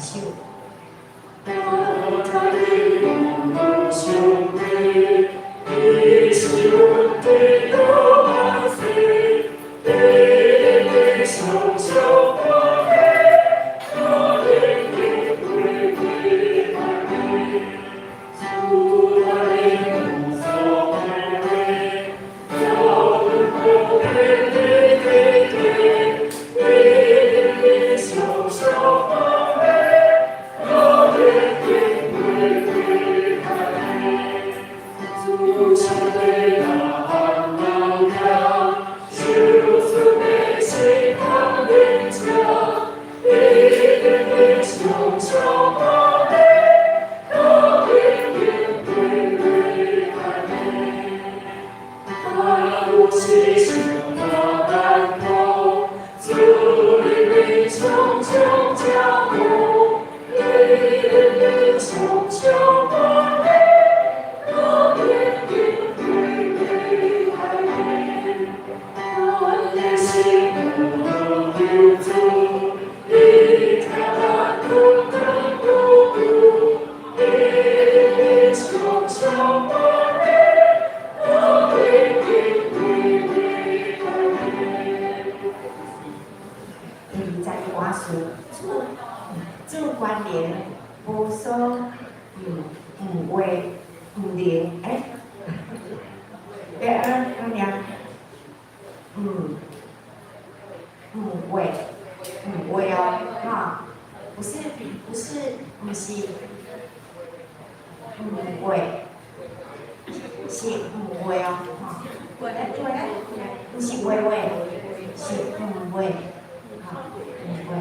首。上帝，你是阮的大神，你的上上大的，我永远归归爱你。主啊，你无所不为，叫阮不变的基地，你的上上大的，我永远归归爱你。主上帝啊，老家，就是你是当领者，你的上上大的，我永远归归爱你。大有是上大难途，主你的常常照顾，你的常常大的，我永远归归愛你。阮的心有求主，你聽咱懇懇求求，你的常常大的，我永遠歸歸愛你。第21歌詞，主主權能無所毋毋話毋能，欸，第二我念毋毋話毋話哦，哈，不是不是毋是毋話，是毋話哦，哈，來對來，毋是話話，是毋話。吼，毋話，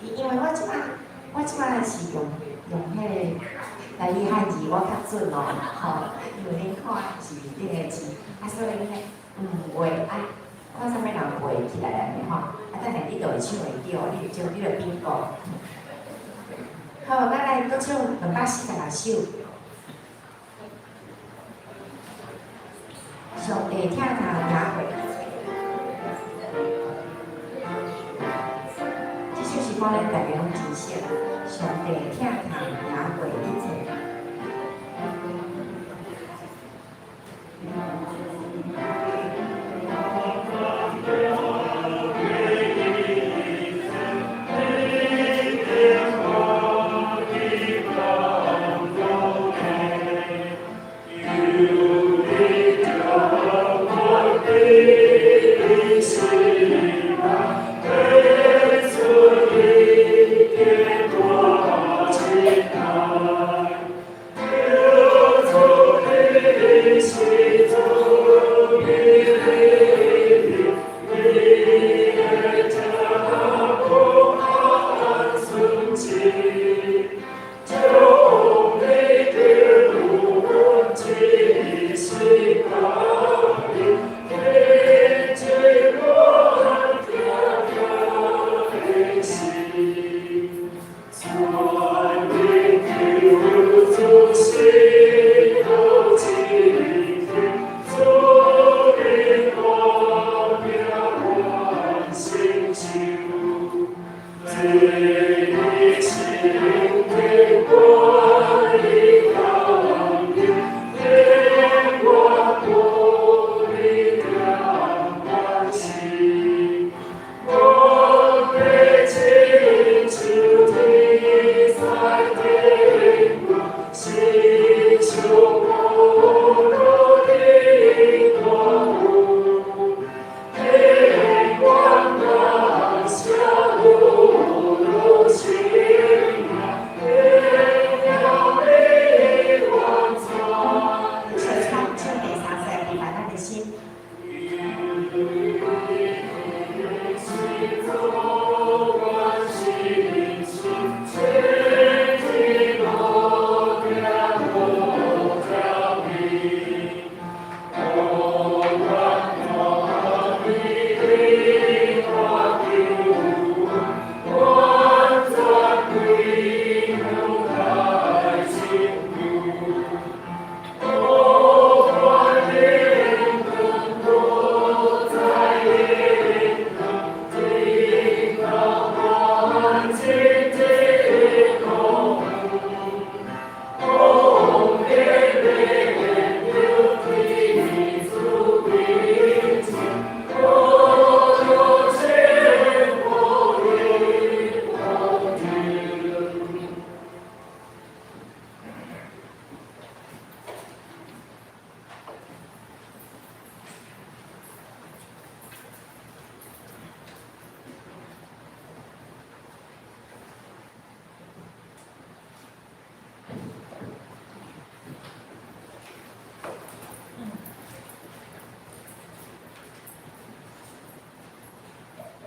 因為我這擺是用彼个台語漢字，我較準哦，吼，因為恁看是頂个字，啊，所以呢，毋話啊，看啥物人背起來按呢吼，啊，等下你就會唱會著，你就比較。好，咱來閣唱246首。上帝疼痛贏過。這首詩歌咱大家攏真熟，上帝疼痛贏過一切。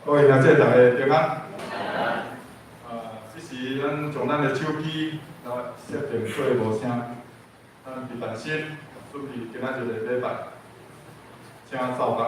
各位兄弟，大家平安。這時咱將咱的手機來設定做無聲，咱佇內心準備今仔日的禮拜，請奏樂。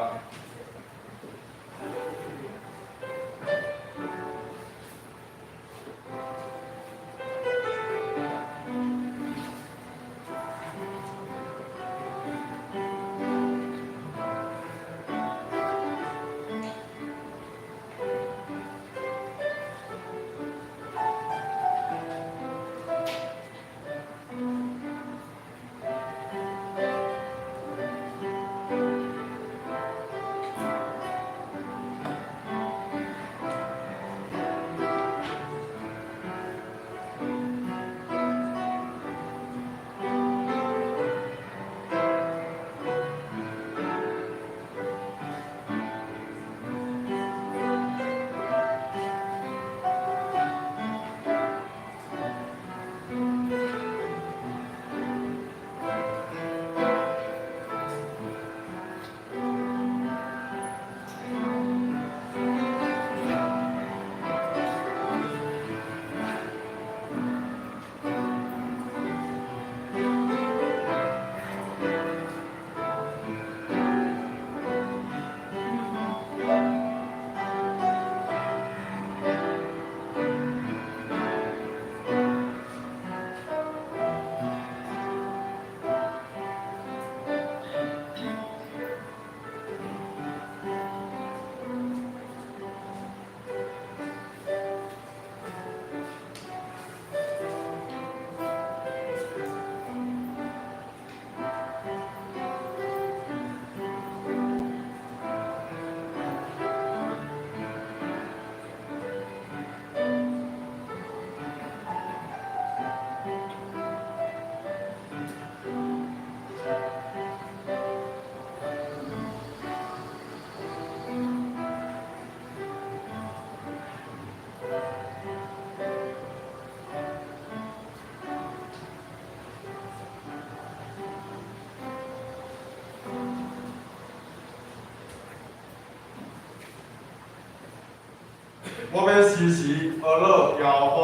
我欲時時呵咾耶和華，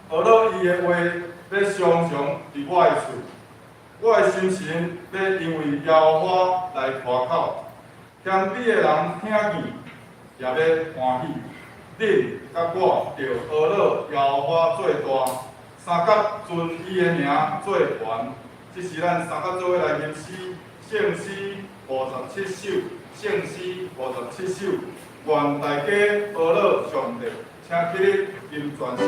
呵咾伊的話欲常常佇我的喙。我的心神欲因為耶和華來誇口，謙卑的人聽見也欲歡喜。恁佮我著呵咾耶和華做大，相佮尊伊的名做懸。這是咱三佮做伙來吟詩，聖詩57首，聖詩57首。願大家呵咾上帝，請起立吟全首。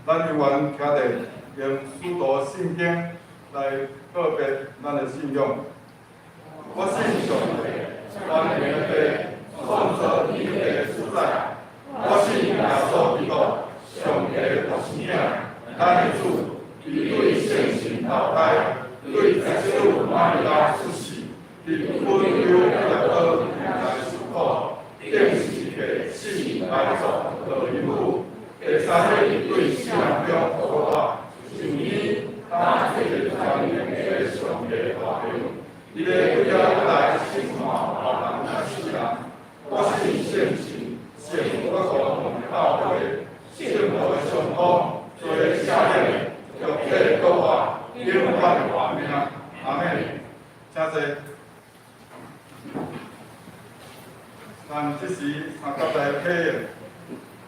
咱猶原徛佇用使徒信經來告別咱的信仰。我信上帝，全能的父，創造天地的主宰。我信耶穌基督，上帝的獨生子，咱的主，伊對聖神投胎，落猶雨，第三日對死人中復活，像伊當做全能的上帝大能，伊欲對遐來審判活人佮死人。我信聖神，聖父佮共同鬥會，聖徒的相通，罪的赦免，肉體的復活，永遠的活命。阿們。請坐。咱這時三甲來啟應，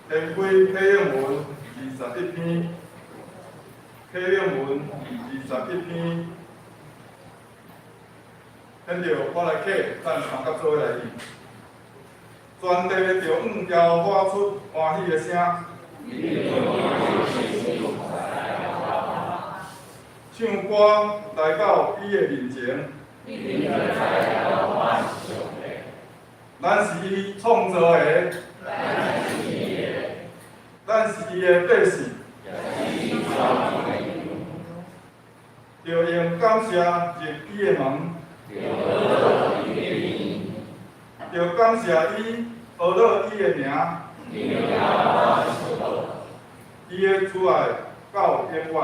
天規啟應文21篇，啟應文二十一篇。現著我來啟，咱三甲做伙來念。全地著向耶和華發出歡喜的聲，唱歌來到伊的面前。咱是伊創造的，咱是伊的百姓，著用感謝入伊的門，著感謝伊，呵咾伊的名，伊的慈愛到永遠。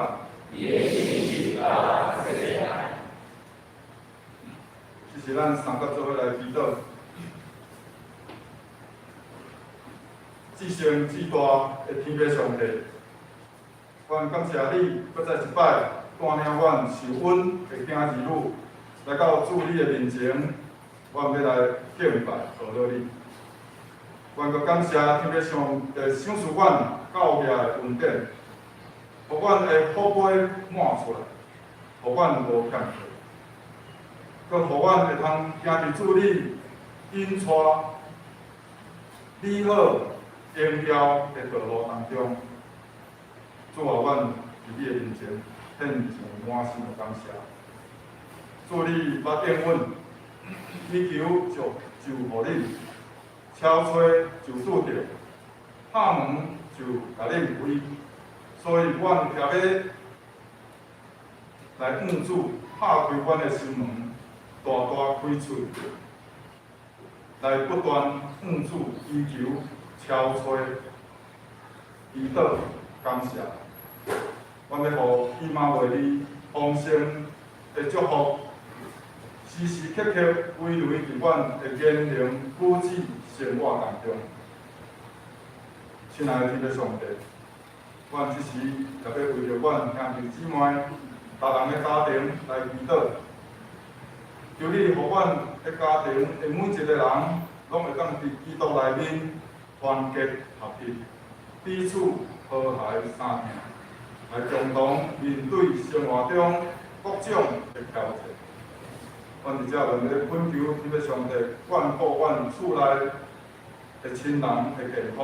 這是咱三甲做伙來祈禱。至聖至大的天父上帝，阮感謝你，閣再一擺帶領阮受阮的囝兒女來到主你的面前，阮欲來敬拜呵咾你。阮閣感謝天父上帝賞賜阮教業的恩典，予阮的福杯滿出來，予阮無欠缺，閣予阮會通行佇主你引帶美好榮耀的道路當中。主啊，阮佇你的面前獻上滿心的感謝。主你捌應允，祈求就予恁，敲揣就拄著，拍門就共恁開。所以，阮特欲來向主拍開阮的心門，大大開喙，來不斷向主祈求、敲揣、祈禱、感謝。阮欲予以馬內利豐盛的祝福，時時刻刻圍圍佇阮的言行舉止生活當中。親愛的天父上帝，阮這時特別為著阮兄弟姊妹、逐人的家庭來祈禱，求你予阮的家庭的每一個人，攏會當佇基督內面團結合一，彼此和諧相疼，來共同面對生活中各種的挑戰。阮佇遮願欲懇求天父上帝，眷顧阮厝內的親人的健康，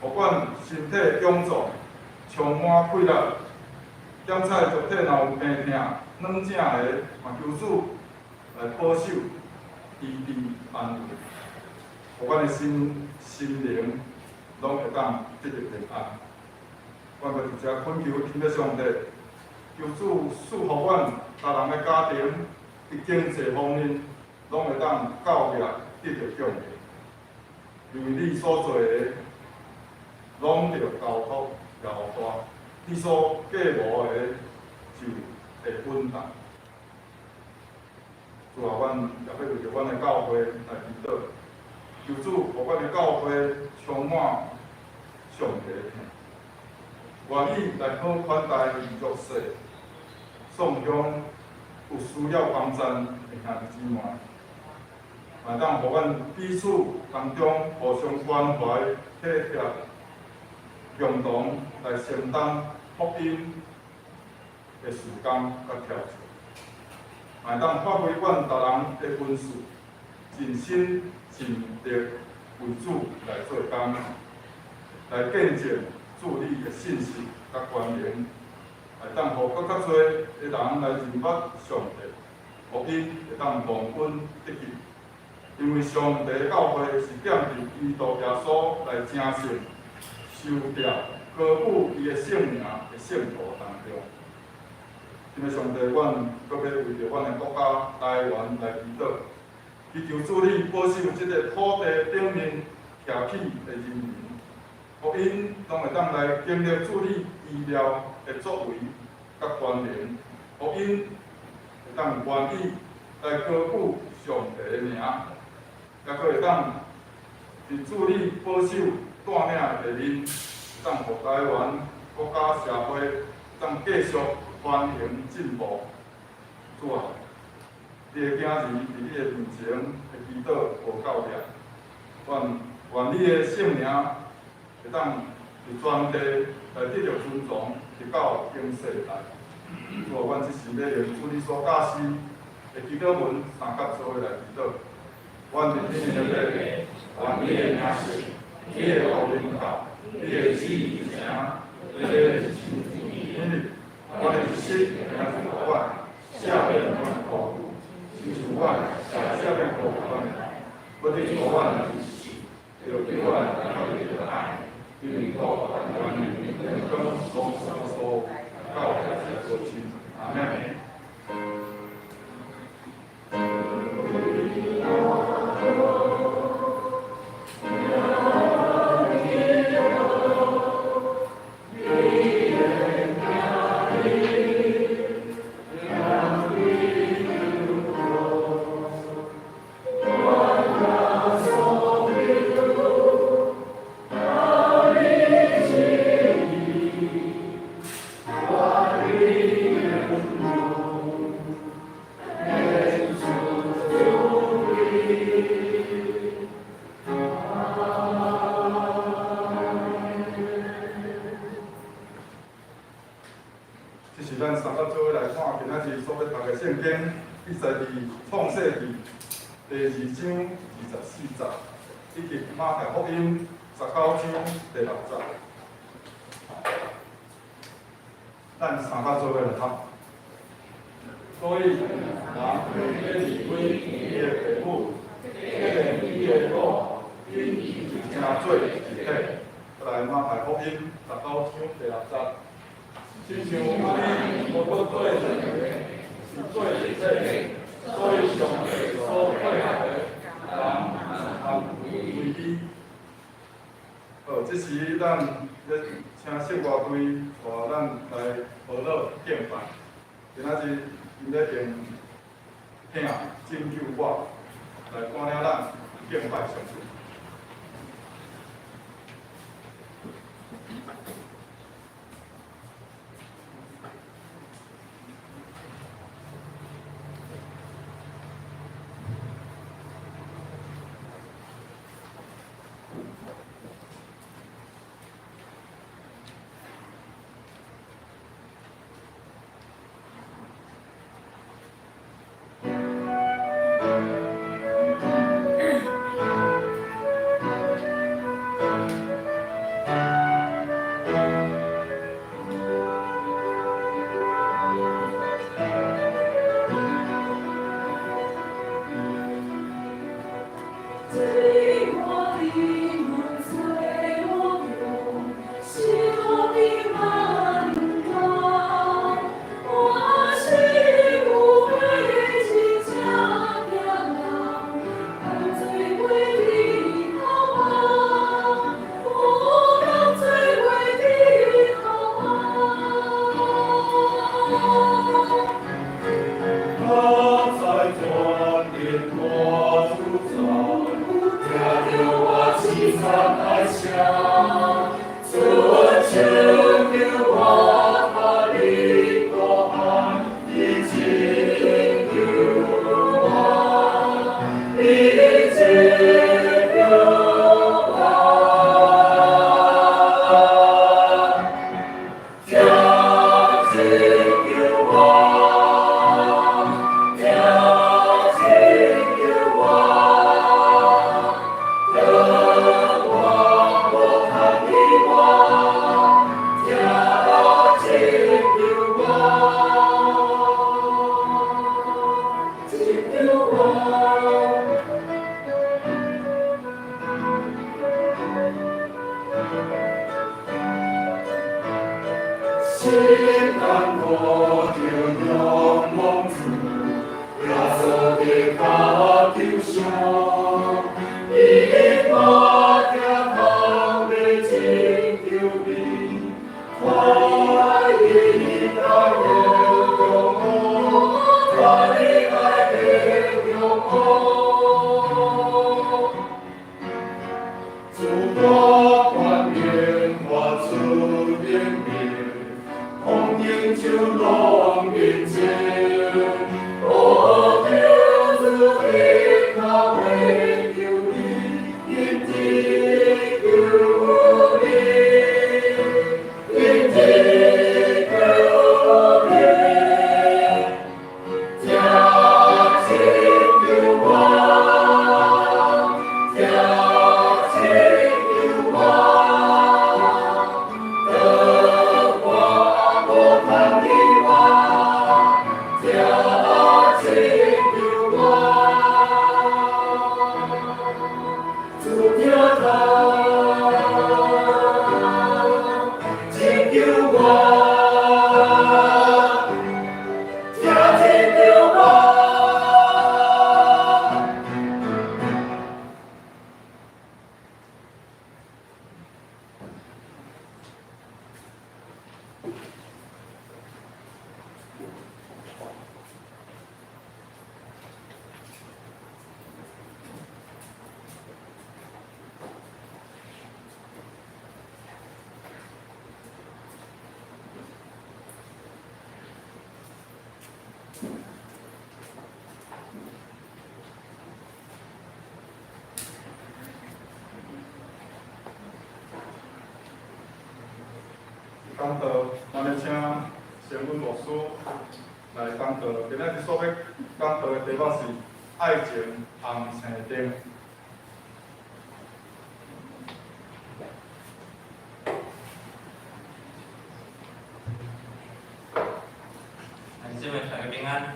予阮身體強壯，充滿氣力。檢查肉體若有病痛、軟正的，嘛求主來保守、醫治、安慰，予阮的心心靈攏會當得著平安。阮閣佇遮懇求天父上帝，求主賜予阮逐人的家庭佇經濟方面攏會當教業得著強壯，因為你所做的攏著交託耶和華，你所計謀的就會穩當。主啊，阮也欲為著阮的教會來祈禱，求主予阮的教會充滿上帝的疼，願意來好款待弱勢、送鄉有需要幫贊的兄弟姊妹，嘛當予阮彼此當中互相關懷、體貼，共同來承擔福音的事工佮挑戰，嘛當發揮阮逐人的恩賜，盡心盡力為主來做工，來見證主你的信實佮權能，會當予閣較濟的人來認捌上帝，予𪜶會當蒙恩得救。因為上帝的教會是建佇基督耶穌來成聖、修定、高舉伊的聖名的聖徒當中。因為上帝，阮閣欲為著阮的國家台灣來祈禱，祈求主你保守這個土地頂面徛起的人民，予𪜶攏會當來經歷主你奇妙的作為佮權能，予𪜶會當願意來高舉上帝的名，抑閣會當佇主你保守帶領的下面，會當予台灣國家社會當繼續繁榮進步。主啊，你的囝兒佇你的面前的祈禱無夠力，願願你的聖名會當佇全地來得著尊榮，直到永世代。主啊，阮這時欲用主你所教示的祈禱文三甲做伙來祈禱。願佇天的父，願你的名聖，你的國臨到，你的旨意成，你的天日，阮的一生來予阮，赦免阮的過，親像阮赦免過阮的，不得予阮著叫阮脱離的愛，因為國權力榮光所到無盡。阿們。這是咱三甲做伙來看今仔日所欲讀的聖經，記載佇創世記第二章24節，以及馬太福音19章第6節。咱三甲做伙來讀。所以，人欲離開伊的父母，結連伊的某，𪜶二就成做一體。再來馬太福音19章第6節。親像你無閣做兩个，是做一體，所以上帝所配合的，人毋通分開。好，這時咱欲請聖樂隊帶咱來學樂敬拜。今仔日𪜶欲用疼拯救我來帶領咱敬拜上帝。罪我的梦，罪我梦，是我的万能。我是无悔真正行人，犯罪袂离头梦，有当罪袂离头梦。我在全能大主宰，听著我凄惨哀声，主拯救我脱离苦难，你拯救我，你拯救我，疼拯救我，疼拯救我，得我无通离我，疼拯救我，拯救我。心肝看著仰望主，耶穌的跤頭上，伊的大疼痛欲拯講道，咱欲請神阮牧師來講道。今仔日所欲講道的題目是愛情紅青燈。兄弟姊妹，大家平安。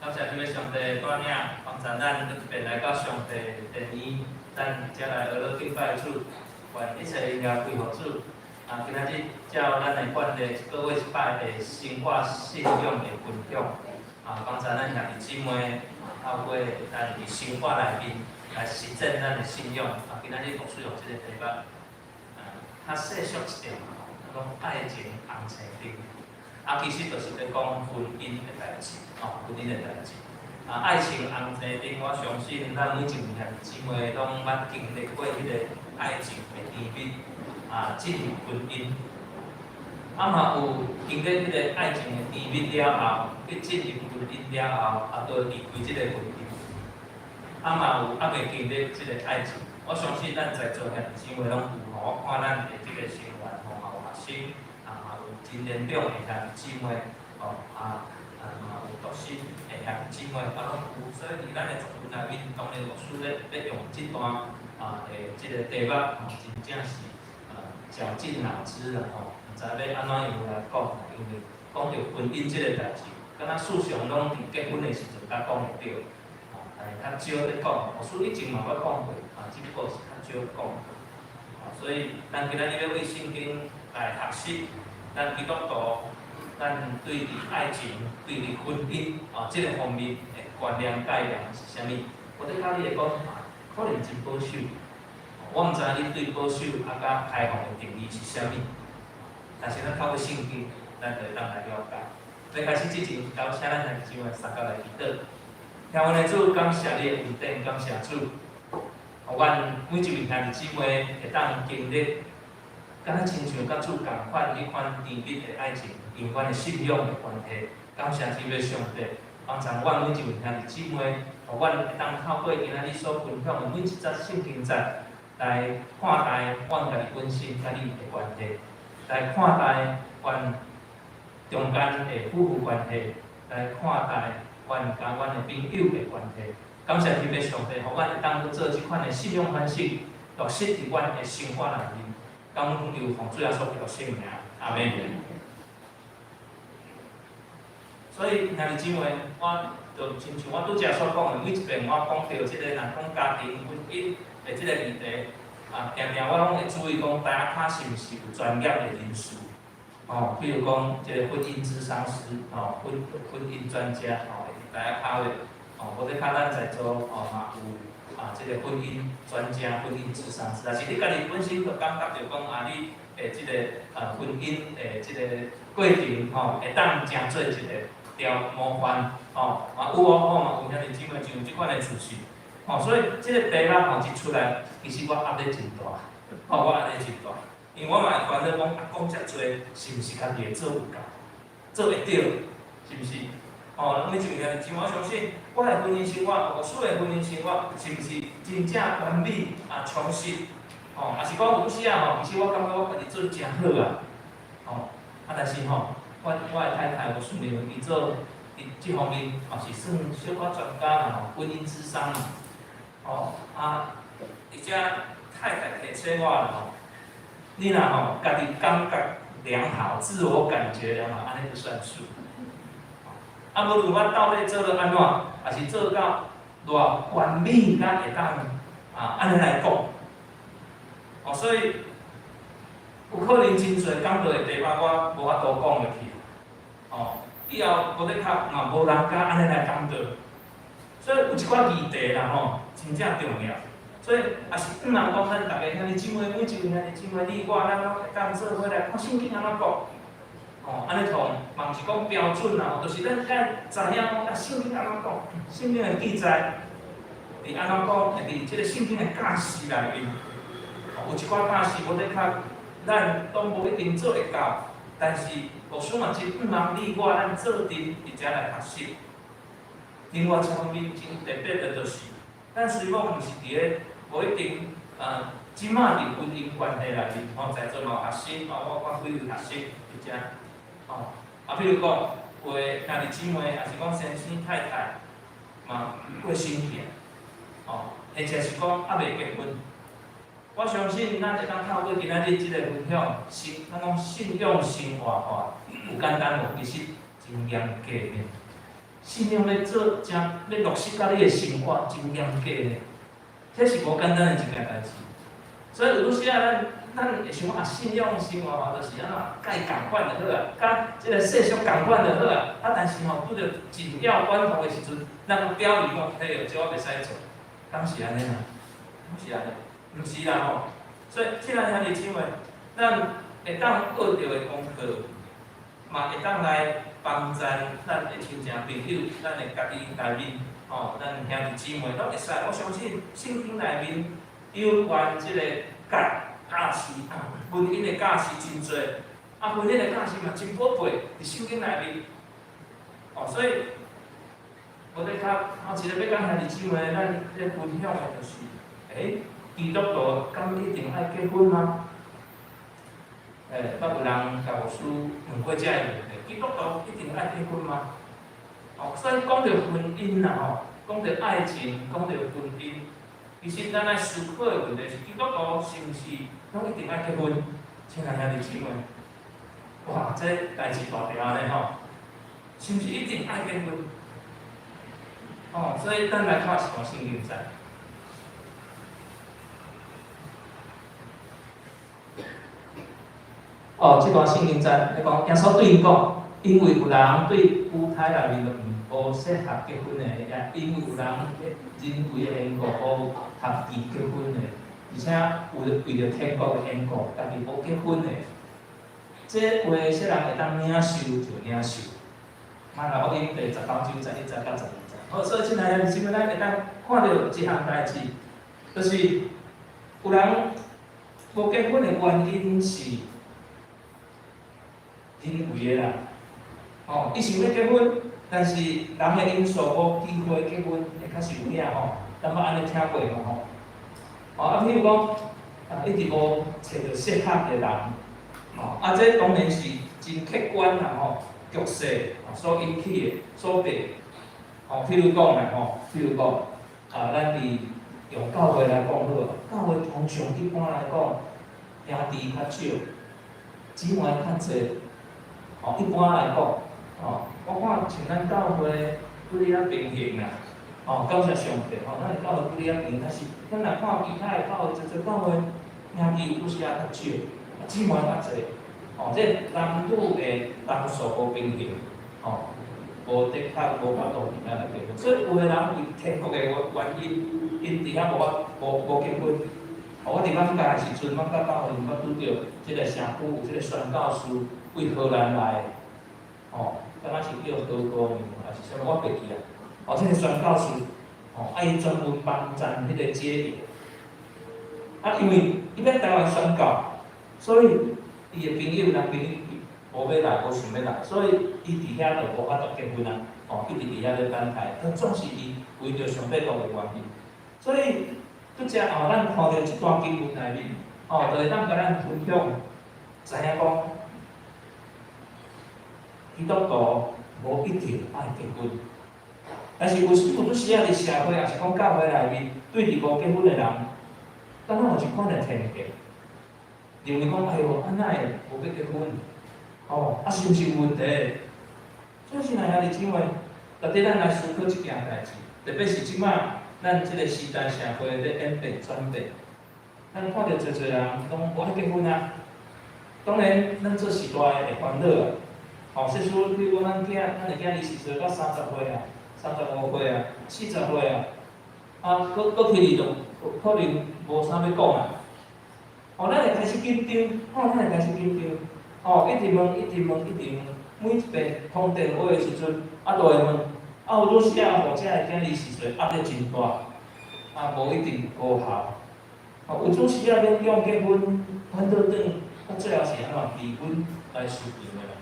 感謝這位上帝帶領，幫助咱閣一遍來到上帝殿裡，咱才來學樂敬拜主，願一切榮耀歸予主。啊，今仔日照咱的慣例，一個月一擺的生活信仰的分享，啊，幫助咱兄弟姊妹，透過咱佇生活內面來實踐咱的信仰。啊，今仔日牧師用這個題目，啊，較世俗一點，講愛情紅青燈。啊，其實就是咧講婚姻的代誌，吼，婚姻的代誌。啊，愛情紅青燈，我相信咱每一位兄弟姊妹攏捌經歷過彼個愛情的甜蜜，啊，進入婚姻。啊嘛有經歷彼個愛情的甜蜜了後，去進入婚姻了後，啊，閣離開這個婚姻。啊嘛有猶未經歷這個愛情，我相信咱在座兄弟姊妹攏有吼，我看咱的這個成員吼，嘛有學生。啊，嘛有真年長的兄弟姊妹，吼啊啊嘛有獨身的兄弟姊妹，啊攏有，所以佇咱的族群內面，當然牧師咧欲用這段啊的這個題目，吼，真正是絞盡腦汁啦吼，毋知欲按怎樣來講，因為講著婚姻這個代誌，敢若事實上攏佇結婚的時陣才講會著，吼，但是較少咧講，牧師以前嘛捌講過，啊，只不過是較少講，啊，所以咱今仔日欲為聖經來學習。咱基督徒，咱對佇愛情、對佇婚姻啊，這個方面的觀念概念是啥物？我咧佮你會講啊，可能真保守。我毋知你對保守啊佮開放的定義是啥物，但是咱透過聖經，咱就會當來了解。欲開始之前，邀請咱兄弟姊妹相佮來祈禱。天父的主，感謝你的恩典，感謝主，予阮每一位兄弟姊妹會當經歷。敢若親像佮主仝款彼款甜蜜的愛情，因為阮的信仰的關係，感謝天父上帝，幫助阮每一位兄弟姊妹，予阮會當透過今仔日所分享的每一節聖經節，來看待阮家己本身佮你的關係，來看待阮中間的夫婦關係，來看待阮佮阮的朋友的關係。感謝天父上帝，予阮會當去做這款的信仰反省，落實佇阮的生活內面。感恩求奉主耶穌基督聖名，阿門。所以兄弟姊妹，我就親像我拄才所講的，每一遍我講著這個，若講家庭婚姻的這個議題，啊，定定我攏會注意講，台仔跤是毋是有專業的人士，哦，比如講這個婚姻諮商師，哦，婚姻專家，哦，會佇台仔跤的，哦，無咧較咱在座，哦，嘛有。啊，這個婚姻專家、婚姻諮商師，但是你家己本身就感覺著講啊，你的這個啊婚姻的這個過程吼，會當成做一個條模範吼，嘛有哦，吼嘛有兄弟姊妹就有這款的自信，吼，所以這個題目吼一出來，其實我壓力真大，吼，我壓力真大，因為我嘛會煩惱講，啊講遮濟，是毋是家己會做有夠，做會著，是毋是？哦，每一位兄弟姊妹，我相信我的婚姻生活，牧師的婚姻生活，是毋是真正完美啊充實？哦，抑是講有時啊吼，其實我感覺我家己做得誠好啊，吼，啊但是吼，我的太太吳淑玲伊做佇這方面嘛是算小可專家啦吼，婚姻諮商啦，吼啊，而且太太提醒我啦吼，你若吼家己感覺良好，自我感覺良好，按呢就算數。啊，無論我到底做了按怎，抑是做到偌完美，才會當啊，按呢來講。哦，所以有可能真濟講道的題目，我無法度講落去。哦，以後無咧較嘛無人敢按呢來講道。所以有一寡議題啦吼，真正重要。所以抑是毋通講咱逐个兄弟姊妹，每一位兄弟姊妹，你我咱攏會當做伙來看聖經按怎講。哦，按呢創嘛毋是講標準啦，就是咱愛知影講啊，聖經按怎講，聖經的記載，佇按怎講，會佇這個聖經的教示內面，有一寡教示無的確，咱攏無一定做會到，但是牧師嘛真向望你我咱做陣佇遮來學習。另外一方面真特別的，就是咱雖講毋是佇咧，無一定這馬佇婚姻關係內面，吼，在座嘛有學生，吼，我看幾位學生佇遮，吼，啊，比如講，有的兄弟姊妹，抑是講先生太太，嘛過身去啊，吼，或者是講猶未結婚。我相信咱會當透過今仔日這个分享，信，咱講信仰生活化，有簡單無？其實真嚴格呢。信仰欲做誠，欲落實到你的生活，真嚴格呢。這是無簡單的一件代誌。所以有陣時啊，咱會想講啊，信仰生活化就是按怎，佮伊仝款就好啊，佮這个世俗仝款就好啊。啊，但是吼，拄著緊要關頭的時陣，咱閣表示講，嘿喲，這我袂使做，敢是按呢嘛？敢是按呢？毋是啦吼。所以，親愛兄弟姊妹，咱會當學著的功課，嘛會當來幫贊咱的親情朋友，咱的家己內面，吼，咱兄弟姊妹攏會使。我相信聖經內面有關這個教示，婚姻的教示真濟，啊，婚姻的教示嘛真寶貝，佇聖經內面。哦，所以，無咧較，啊，一个欲佮兄弟姊妹咱咧分享的就是，欸，基督徒敢一定愛結婚嗎？欸，捌有人共牧師問過這个問題：基督徒一定愛結婚嗎？哦，所以講著婚姻啦吼，講著愛情，講著婚姻，其實咱愛思考的問題是：基督徒是毋是攏一定愛結婚？親愛兄弟姊妹，哇，這代誌大條呢吼，是毋是一定愛結婚？哦，所以咱來看一段聖經節。哦，這段聖經節咧講，耶穌對𪜶講，因為有人對母胎內面就無適合結婚的，也因為有人人為的緣故無合宜結婚的，而且有為著天國的緣故，家己無結婚的，這話啥人會當領受就領受。馬太福音第十九章十一節到十二節。好，所以親愛的弟兄姊妹，咱會當看著一項代誌，就是有人無結婚的原因是人為的啦，吼，伊想欲結婚，但是人的因素無機會結婚，會較是有影吼，咱捌按呢聽過無吼？哦，啊，譬如講，啊，一直無揣著適合的人，吼，啊，這當然是真客觀啦吼，局勢所引起的，所變，吼，譬如講啦吼，譬如講，啊，咱佇用教會來講好，教會通常一般來講，兄弟較少，姊妹較濟。哦，一般來講，哦，我看像咱教會拄哩仔平衡啦，哦，感謝上帝，吼，咱的教會拄哩仔平衡，但是咱若看其他的教會，濟濟教會兄弟有時也較少，啊，姊妹較濟，哦，這男女的人數無平衡，哦，無的確無法度佇遐來結婚，所以有的人為天國的原因，𪜶佇遐無法無結婚。哦，我佇艋舺的時陣，艋舺教會捌拄著這个社區有這个宣教師對荷蘭來的，哦，敢若是叫何國明，還是啥物，我袂記啊。哦，這个宣教師，哦，啊，伊專門幫贊彼個解藥。啊，因為伊欲台灣宣教，所以伊的朋友、男朋友無欲來，無想欲來，所以伊佇遐就無法度結婚啊。哦，一直佇遐咧等待，彼總是伊為著上帝國的原因，所以。拄才哦，咱看著這段經文內面，哦，就會當共咱分享，知影講，基督徒無一定愛結婚，但是有時有陣時仔佇社會，抑是講教會內面，對佇無結婚的人，敢若有一款的偏見，認為講，哎喲，啊哪會無欲結婚？哦，啊是毋是有問題？所以親愛兄弟姊妹，值得咱來思考這件代誌，特別是這擺。咱這个時代社會咧演變轉變，咱看著濟濟人攏無愛結婚啊。當然，咱做時代會煩惱啊。吼，說說，比如講，咱囝，咱的囝20歲到30歲啊，35歲啊，40歲啊，啊，閣閣起來就可能無啥欲講啊。哦，咱會開始緊張，吼，咱會開始緊張，吼，一直問，一直問，一直問，每一遍通電話的時陣，啊，都會問。啊，有陣時啊，予遮的囝20歲壓力真大，啊，無一定高效。啊，有陣時啊，勉強結婚，反倒轉，到最後是按怎離婚來收場的啦。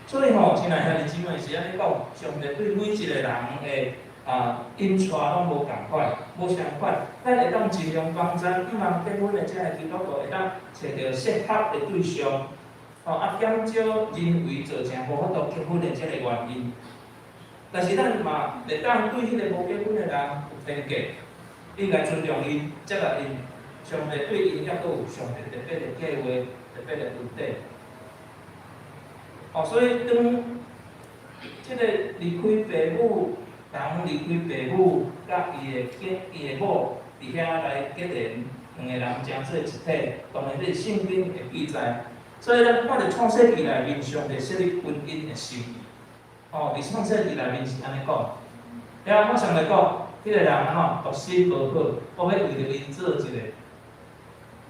所以吼，親愛兄弟姊妹是按呢講，上帝對每一個人的陰娶攏無仝款，無相款。咱會當盡量幫贊，毋通結婚的這个基督徒會當揣著適合的對象，吼啊，減少人為造成無法度結婚的這个原因。但是咱嘛袂當對彼个無結婚的人有偏見，應該尊重𪜶，接納𪜶。上帝對𪜶猶閣有上帝特別的計劃、特別的恩典。哦，所以當這个離開爸母，人離開爸母，佮伊的結伊的某佇遐來結連，兩个人成做一體，當然這是聖經的記載。所以咱看著創世記內面，上帝設立婚姻的心意。哦，佇創世記內面是按呢講。了後我上來講，彼个人按怎獨身無好，我欲為著𪜶做一个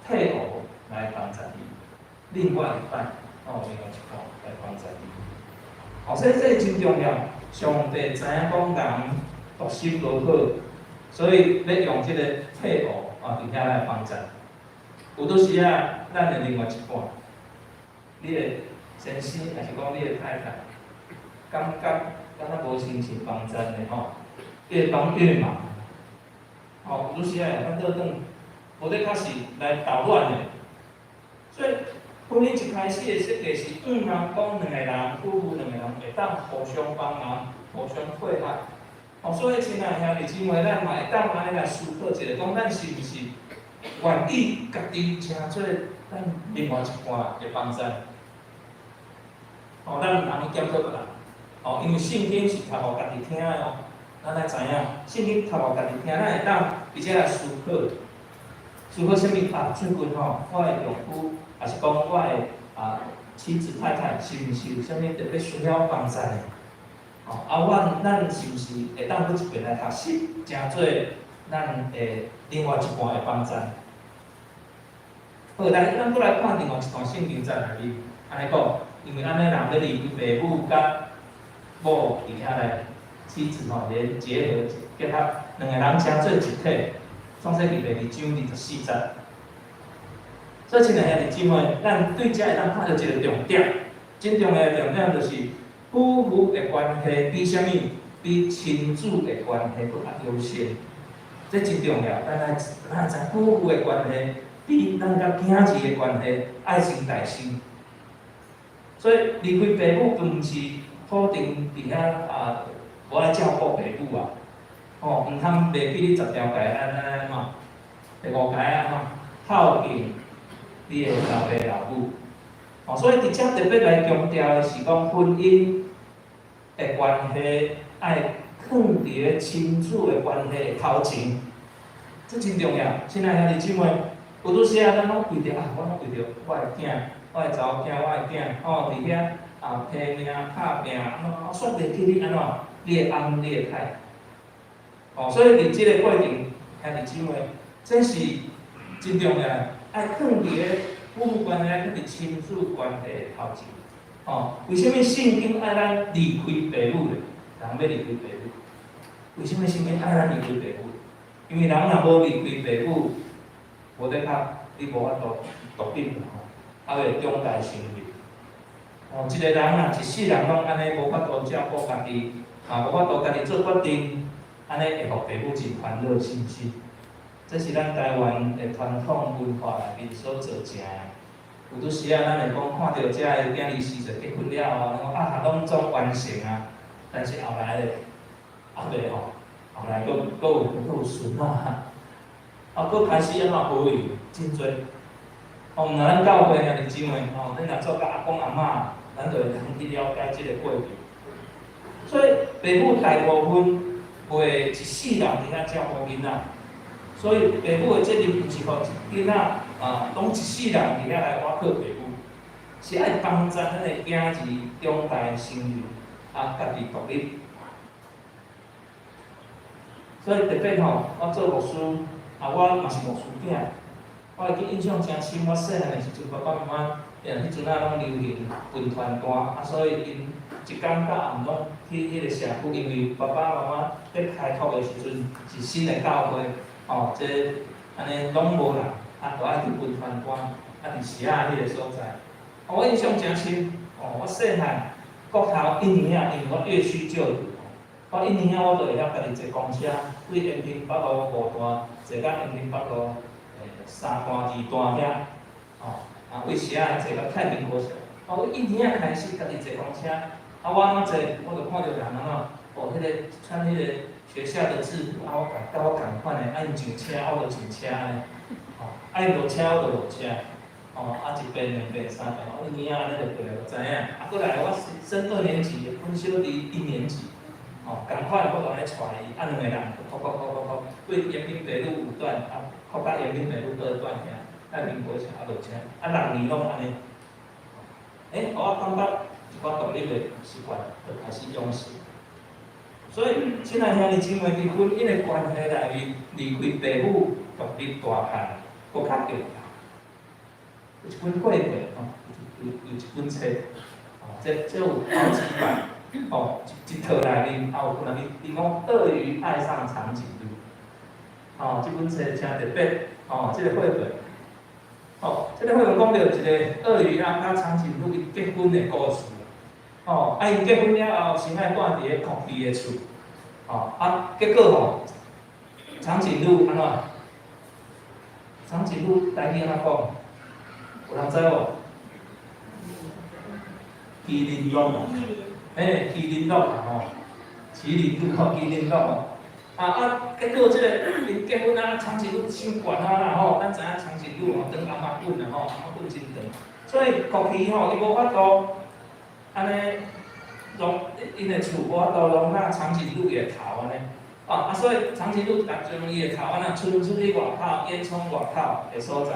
配偶來幫助伊，另外一半，哦，另外一半來幫助伊。哦，所以這真重要。上帝知影講人獨身無好，所以欲用這個配偶啊，佇遐來幫助。有當時啊，咱的另外一半，你的先生，抑是講你的太太，感覺敢若無親像幫贊的吼，越幫越忙。哦，有時啊會反倒轉，無咧較是來搗亂的。所以婚姻一開始的設計是，向望講兩個人，夫婦兩個人會當互相幫忙、互相配合。哦，所以親愛兄弟姊妹，咱嘛會當按呢來思考一下，講咱是毋是願意家己成做咱另外一半的幫贊？哦，咱毋通去檢討別人。哦，因為聖經是讀予家己聽的哦。咱愛知影，聖經讀予家己聽，咱會當佇遮來思考，思考啥物啊？最近吼，我的丈夫，抑是講我的妻子太太，是毋是有啥物特別需要幫贊的？哦，啊，阮咱是毋是會當閣一遍來學習，成做咱的另外一半的幫贊？好，來，咱閣來看另外一段聖經節內面，按呢講，因為按呢人欲離開爸母佮某佇遐來妻子吼連結合結合，兩个人成做一體。創世記第二章24節。所以，親愛兄弟姊妹，咱對這會當看著一個重點，真重要的重點就是夫婦的關係比啥物？比親子的關係閣較優先。這真重要，咱愛知夫婦的關係比咱佮囝兒的關係愛先大先。所以離開爸母，並毋是否定佇遐啊，無愛照顧爸母啊。吼，毋通袂記你十條戒按按按怎？第五戒按怎？孝敬你的老爸老母。哦，所以佇遮特別來強調的是講婚姻的關係愛囥佇咧親子的關係的頭前，這真重要。親愛兄弟姊妹，有當時啊，咱攏為著啊，我攏為著我的囝、我的查某囝、我的囝，吼，佇遐啊拼命拍拚，按怎？我煞袂記你按怎？你的翁、你的太。哦，所以佇這个過程，兄弟姊妹，這是真重要，愛囥佇咧夫婦關係，愛囥佇親子關係的頭前。哦，為啥物聖經愛咱離開爸母咧？人欲離開爸母，為啥物聖經愛咱離開爸母？因為人若無離開爸母，無得較你無法度獨立吼，猶會長大成人。哦，一個人若一世人攏按呢無法度照顧家己，啊，無法度家己做決定，按呢會予爸母真煩惱，是毋是？這是咱台灣的傳統文化內面所造成的。有當時啊，咱會講看著遮的囝兒四歲結婚了後，講啊，攏總完成啊，但是後來咧，後尾吼，後來閣閣有閣有孫仔，啊，閣開始按怎保育真濟。哦，毋若咱教會兄弟姊妹吼，恁若做甲阿公阿嬤，咱就會通去了解這個過程。所以，爸母大部分袂一世人佇遐照顧囡仔，所以爸母的責任毋是予囡仔啊，攏一世人佇遐來倚靠爸母，是愛幫助咱的囝兒長大成人，啊，家己獨立。所以特別吼，我做牧師，啊，我嘛是牧師囝，我會記印象誠深。我細漢的時陣，爸爸媽媽，彼陣仔攏流行分傳單，啊，所以𪜶一工到暗攏去彼個社區，因為爸爸媽媽欲開拓的時陣是新的教會，吼，這按呢攏無人，啊，就愛去分傳單，啊，佇社仔彼個所在。我印象誠深，哦，我細漢國頭一年啊，因為我越區就讀，我一年仔我就會曉家己坐公車，對延平北路五段坐到延平北路三段二段遐，吼，啊，對社仔坐到太平國小。哦，我一年仔開始家己坐公車，啊，我按怎坐，我就看著人按怎，哦，彼個穿彼個學校的制服，啊，我共佮我仝款的，啊，𪜶上車，我就上車按呢，吼，啊，𪜶落車我就落車，吼，啊，一遍、兩遍、三遍，我一年仔按呢就過來，就知影。啊，閣來我升二年級，阮小弟一年級。吼，仝款我就按呢帶伊，啊，兩個人，哭哭哭哭哭，對延平北路五段，啊，哭到延平北路二段遐，太平國小啊落車，啊，六年攏按呢。欸，我感覺一寡獨立的習慣就開始養成。所以，親愛兄弟姊妹，佇婚姻的關係內面，離開父母獨立大漢，閣較重要。有一本繪本吼，有一本冊，吼，這有好幾版。哦，一套內面，啊有可能伊講鱷魚愛上長頸鹿，哦，這本冊誠特別，哦，這個繪本，哦，這個繪本講著一個鱷魚啊，佮長頸鹿伊結婚的故事，哦，啊𪜶結婚了後，先愛住佇咧空地的厝，哦，啊，結果吼，長頸鹿按怎？長頸鹿台語按怎講？有人知無？麒麟鹿。欸，麒麟鹿啊吼，麒麟鹿吼，麒麟鹿吼，啊啊，結果這個𪜶結婚啊，長頸鹿傷懸啊啦吼，咱知影長頸鹿吼，長頷仔棍啊吼，頷仔棍真長，所以國旗吼，伊無法度按呢容𪜶的厝無法度容納長頸鹿的頭按呢，啊啊，所以長頸鹿共將伊的頭按呢伸出去外口，煙囪外口的所在，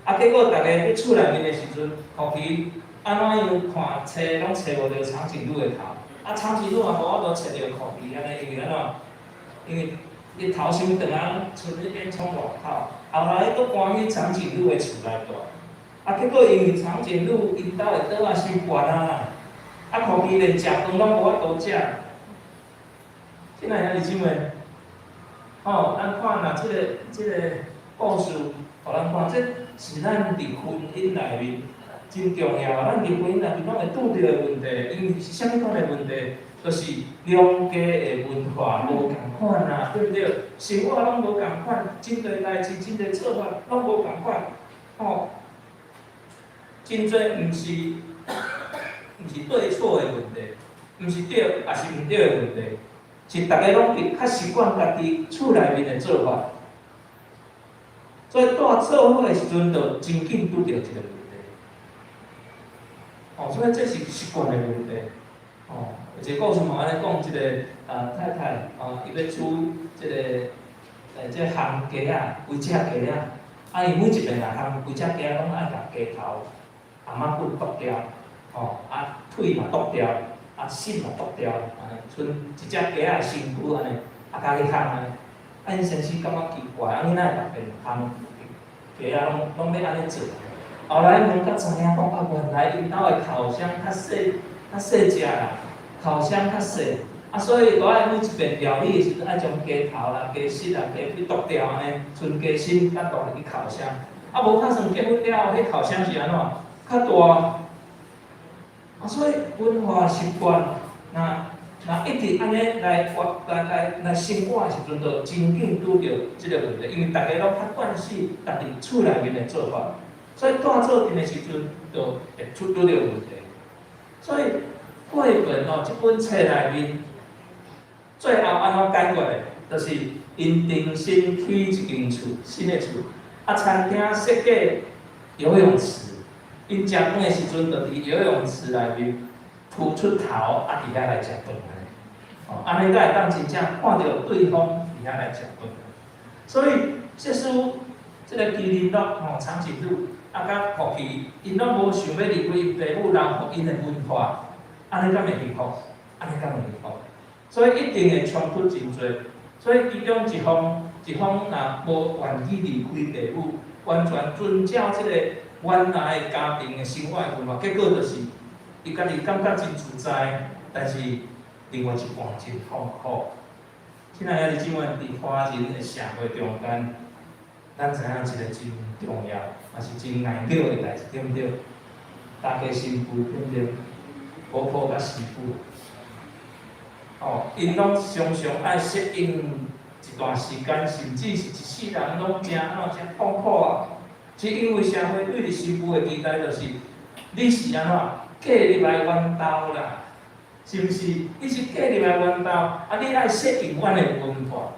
啊，結果逐家佇厝內面的時陣，國旗按怎樣看揣攏揣無著長頸鹿的頭，啊，長頸鹿嘛無法度揣著酷奇按呢，因為按怎？因為伊頭傷長啊，伸佇煙囪外口，後來閣搬去長頸鹿的厝內住，啊，結果因為長頸鹿𪜶兜的桌仔傷懸啊，啊，酷奇連食飯攏無法度食。親愛兄弟姊妹，吼，咱看若這個故事，予咱看，這是咱佇婚姻內面真重要。咱佇婚姻內面攏會拄著的問題，因為是啥物款的問題？就是兩家的文化無仝款啊，對毋對？生活攏無仝款，真濟代誌、真濟做法攏無仝款，吼。真濟毋是對錯的問題，毋是對抑是毋對的問題，是逐家攏佇較習慣家己厝內面的做法，所以蹛做伙的時陣，就真緊拄著一個問題。哦，所以這是習慣的問題。哦，有一個故事嘛，按呢講，一個啊太太啊，伊欲煮這個這烘雞仔，規隻雞仔，啊，伊每一遍來烘規隻雞仔，攏愛共雞頭、頷仔骨剁掉，吼，啊腿嘛剁掉，啊心嘛剁掉，按呢，賰一隻雞仔的身軀按呢，啊共去烘按呢，啊𪜶先生感覺奇怪，啊你哪會逐遍烘雞仔攏欲按呢做？後來問才知影講，啊原來𪜶兜的烤箱較細，較細隻啦，烤箱較細，啊所以都愛每一遍料理的時陣，愛將雞頭啦、雞心啦、雞腿剁掉按呢，賰雞心才剁入去烤箱。啊無打算結婚了後，彼烤箱是按怎？較大。啊，所以文化習慣，若一直按呢來活來來來生活的時陣，就真緊拄著這個問題，因為逐家攏較慣勢家己厝內面的做法，所以蹛做陣的時陣，就會出拄著問題。所以繪本哦，這本冊內面，最後按怎解決的？就是𪜶重新起一間厝，新的厝，啊，餐廳設計游泳池，𪜶食飯的時陣，就佇游泳池內面凸出頭，啊，佇遐來食飯按呢。哦，按呢才會當真正看著對方佇遐來食飯。所以，這書這個麒麟鹿吼，長頸鹿啊，佮酷奇，𪜶攏無想欲離開𪜶父母，留予𪜶的文化，按呢敢會幸福？按呢敢會幸福？所以一定會衝突真濟。所以其中一方一方若無願意離開父母，完全遵照這個原來的家庭的生活的文化，結果就是伊家己感覺真自在，但是另外一半真痛苦。親愛的兄弟姊妹，佇華人的社會中間，咱知影一個真重要，也是真難叫的代誌，對毋對？大家新婦對毋對？婆婆佮媳婦。哦，𪜶攏常常愛適應一段時間，甚至是一世人攏誠按怎誠痛苦啊！是因為社會對佇新婦的期待就是，你是按怎嫁入來阮兜啦，是毋是？你是嫁入來阮兜，啊，你愛適應阮的文化。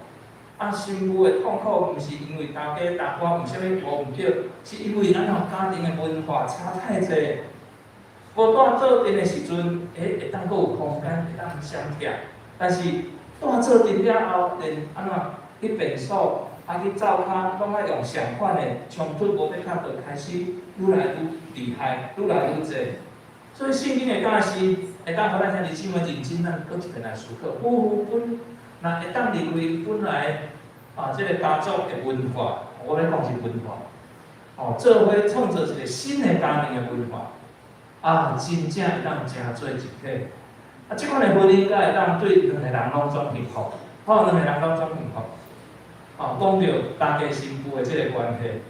啊，新婦的痛苦毋是因為大家大家有啥物無毋對，是因為按怎家庭的文化差太濟。無蹛做陣的時陣，欸，會當閣有空間，會當相徛。但是蹛做陣了後，連按怎去便所，啊去灶跤，攏愛用相款的衝突，無欲較就開始愈來愈厲害，愈來愈濟。所以聖經的教示會當予咱兄弟姊妹認真，咱閣一遍來思考。夫婦本若會當離開本來啊，這個家族的文化，我欲講是文化，哦，做伙創造一個新的家庭的文化，啊，真正會當成做一體。啊，這款的婚姻才會當對兩个人攏總幸福，吼，兩個人攏總幸福。哦，講著大家新婦的這個關係，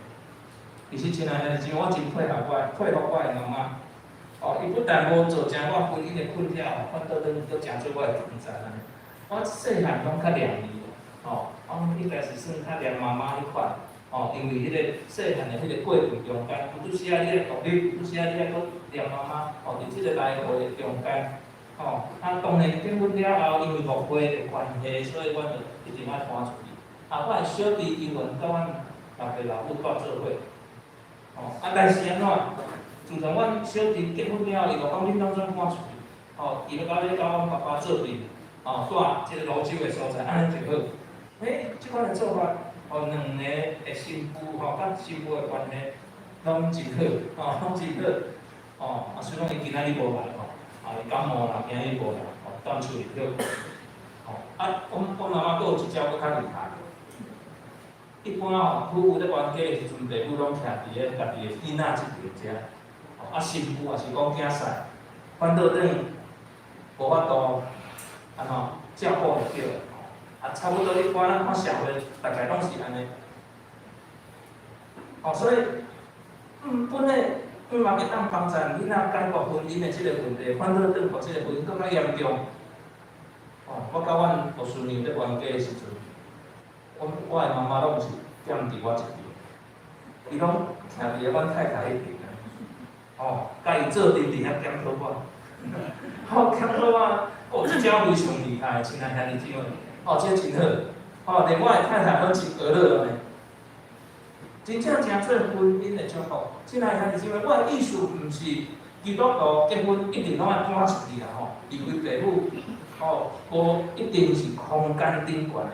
其實親愛兄弟姊妹，我真佩服我的，佩服我的媽媽。哦，伊不但無造成我婚姻的困擾，反倒轉閣成做我的天才按呢。我細漢攏較念伊，吼，我應該是算較念媽媽彼款，吼，因為彼個細漢的彼個過程中間，有拄時仔你愛獨立，有拄時仔你愛閣念媽媽，吼，佇這個來回的中間，吼，啊，當然結婚了後，因為牧會的關係，所以阮就一定愛搬出去。啊，我的小弟因緣佮阮老爸老母蹛做伙，吼，啊，但是按怎？自從阮小弟結婚了後，伊就講恁攏總搬出去，吼，伊就到咧佮阮爸爸做陣，吼，蹛這個蘆洲的所在，按呢就好。欸，這款的做法，吼，兩个的新婦吼，佮新婦的關係攏真好，吼，攏真好，吼，啊，雖講伊今仔日無來吼，啊，伊感冒啦，今日無來，吼，踮厝裡休困，吼，啊，阮媽媽閣有一招閣較厲害。一般吼，夫婦咧冤家的時陣，爸母攏徛佇咧家己的囡仔這邊遮，吼，啊，新婦也是講囝婿，反倒轉無法度按怎照顧會著，吼，啊，差不多一般咱看社會大概攏是按呢，吼，所以，本來毋嘛會當幫助囡仔解決婚姻的這個問題，反倒轉予這個婚姻閣較嚴重。吼，我佮阮牧師娘咧冤家的時陣，我的媽媽攏毋是踮佇我這邊，伊攏徛佇咧阮太太彼邊啊，吼，佮伊做陣佇遐檢討我，好檢討我，哦，這招非常厲害，親愛兄弟姊妹，哦，這真好，哦，連我的太太攏真呵樂按呢，真正誠做婚姻的祝福，親愛兄弟姊妹，我的意思毋是基督徒結婚一定攏愛搬出去啦吼，離開爸母，吼，無一定是空間頂懸的。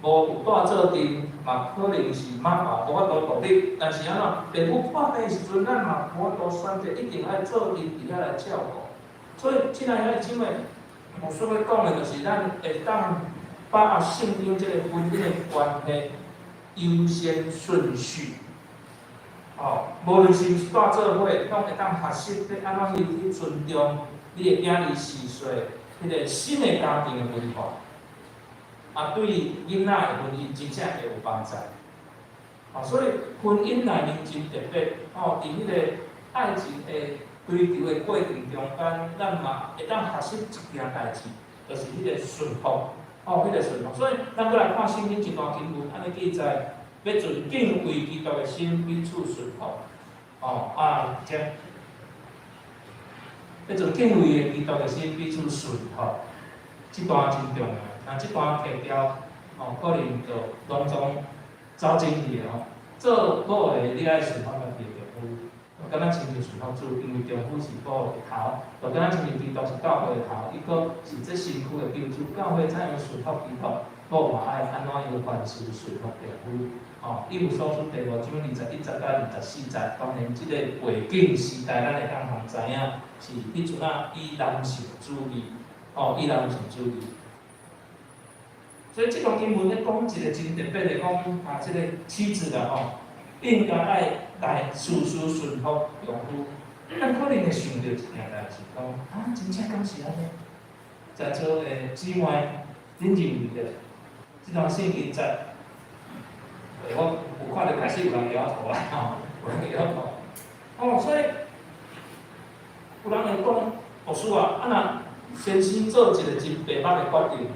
無有蹛做陣，嘛可能是媽爸無法度獨立，但是按怎，爸母破病的時陣，咱嘛無法度選擇，一定愛做陣佇遐來照顧。所以，親愛兄弟姊妹，牧師欲講的就是，咱會當把握聖經這個婚姻的關係優先順序。哦，無論是毋是蹛做伙，攏會當學習欲按怎去尊重你的囝兒序細，彼個新的家庭的文化。啊，對囡仔的婚姻真正會有幫助。哦，所以婚姻內面真特別，哦，佇彼個愛情的追求的過程中間，咱嘛會當學習一件代誌，就是彼個順服，哦，彼個順服。所以，咱閣來看聖經一段經文，按呢記載，欲存敬畏基督的心彼此順服。哦，啊，這欲存敬畏的基督的心彼此順服，這段真重要。啊，這段提調，哦，可能就攏總走進去的吼。做某的，你愛順服家己的丈夫，敢若親像順服主，因為丈夫是某的頭，就敢若親像基督是教會的頭，伊閣是這身軀的救主。教會怎樣順服基督，某嘛愛按怎樣凡事順服丈夫。哦，以弗所書第五章21節到24節，當然這個背景時代，咱會當通知影，是彼陣仔以男性主義，哦，以男性主義。所以這段經文咧講一個真特別的講啊，這個妻子啦吼，應該愛來事事順服丈夫。咱可能會想著一件代誌，講啊，真正敢是按呢？在座的姊妹，恁認為咧？這段聖經節，我有看著開始有人搖頭啊，吼，有人搖頭。哦，所以有人會講，牧師啊，啊若先生做一個真白目的決定，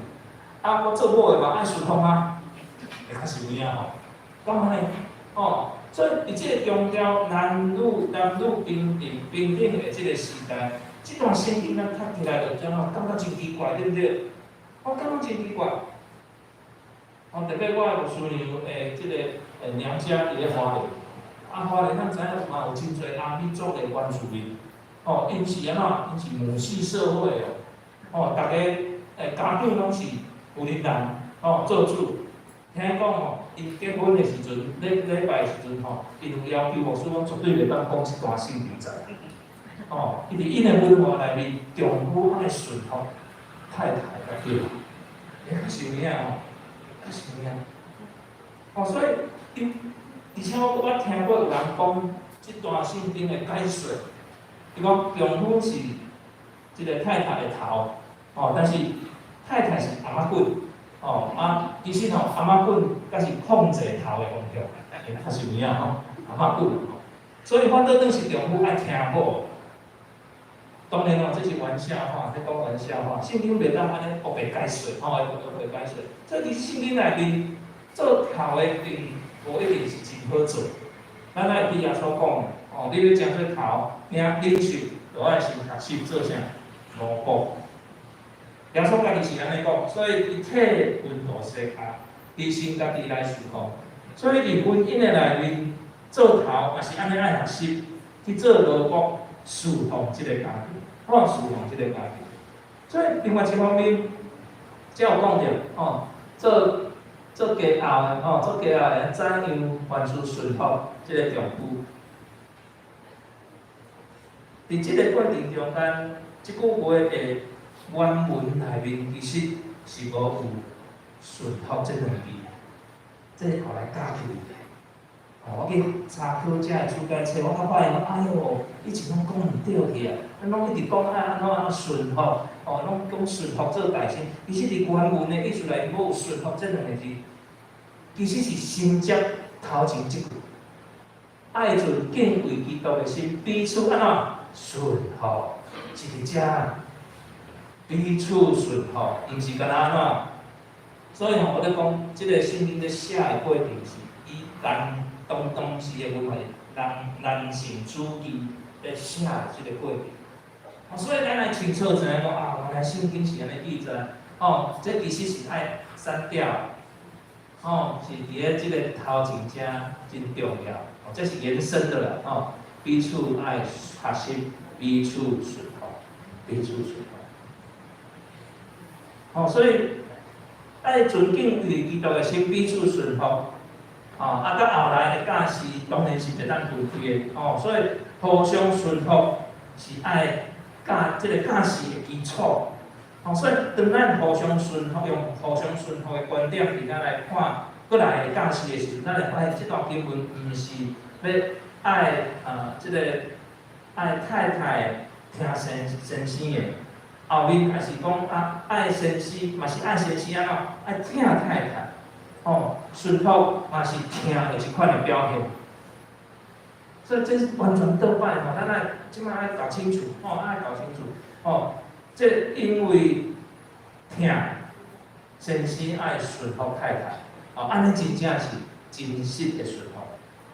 啊，我做某的嘛愛順服啊，會較是有影吼，敢按呢？哦，所以佇這个強調男女平等平等的這个時代，這段聖經咱讀起來就怎啊？感覺真奇怪，對毋對？我感覺真奇怪。哦，特別我的牧師娘的這个娘家佇咧花蓮，啊花蓮咱知影嘛有真濟阿美族的原住民，哦，𪜶是按怎？𪜶是母系社會哦，哦，逐家家長攏是有恁人，哦，做主。聽講吼，𪜶結婚的時陣，禮禮拜的時陣吼，𪜶有要求牧師講絕對袂當講這段聖經節。哦，伊佇𪜶的文化內面，丈夫愛順服太太才對。欸，確實有影吼，確實有影。哦，所以，𪜶，而且我閣捌聽過有人講這段聖經的解說，伊講丈夫是這个太太的頭，哦，但是太太是頷仔棍，哦啊，其實吼，頷仔棍才是控制頭的方向，欸，確實有影吼，頷仔棍吼，所以反倒轉是丈夫愛聽某。當然咯，這是玩笑話，咧講玩笑話。聖經袂當按呢烏白解說，吼，烏白解說。所以佇聖經內面，做頭的並無一定是真好做。咱愛記耶穌講，哦，你欲成做頭，領領袖，就愛先學習做啥？奴僕。耶穌家己是按呢講，所以伊替門徒洗跤，伊先家己來侍奉。所以佇婚姻的內面，做頭也是按呢愛學習去做奴僕，侍奉這個家庭，吼，侍奉這個家庭。所以另外一方面，才有講著，吼，做家後的，吼，做家後的怎樣凡事順服這个丈夫？佇這个過程中間，這句話的原文內面其實是無有順服這兩字，這是後來加起來的。哦，我去查考這个注解冊，我才發現講，哎喲，以前攏講毋對去啊，咱攏一直講啊按怎按怎順服，哦，攏講順服做大先，其實佇原文的意思內面無有順服這兩个字，其實是承接頭前這句，愛存敬畏基督的心，彼此按怎順服，是佇遮，彼此順服，毋是干焦按怎。所以吼，我咧講，這个聖經咧寫的過程是以人當時的文化，人男性主義咧寫的這个過程。哦，所以咱愛清楚知影講啊，原來聖經是按呢記載，哦，這其實是愛刪掉，哦，是佇咧這个頭前遮真重要，哦，這是延伸的啦，哦，彼此愛學習，彼此順服，彼此順服。哦，所以愛存敬畏基督的心，彼此順服。哦，啊，到後來的教示當然是袂當分開的，哦，所以互相順服是愛教這个教示的基礎。哦，所以當咱互相順服，用互相順服的觀點佇咱來看過來的教示的時陣，咱會發現這段經文毋是欲愛啊，這个愛太太聽先生的，後面也是講啊愛先生，嘛是愛先生按怎愛疼太太。哦，順服嘛是疼的一款的表現，所以這是完全倒擺吼，咱愛這擺愛搞清楚，吼，愛搞清楚，吼，這因為疼先生愛順服太太，哦，按呢真正是真實的順服，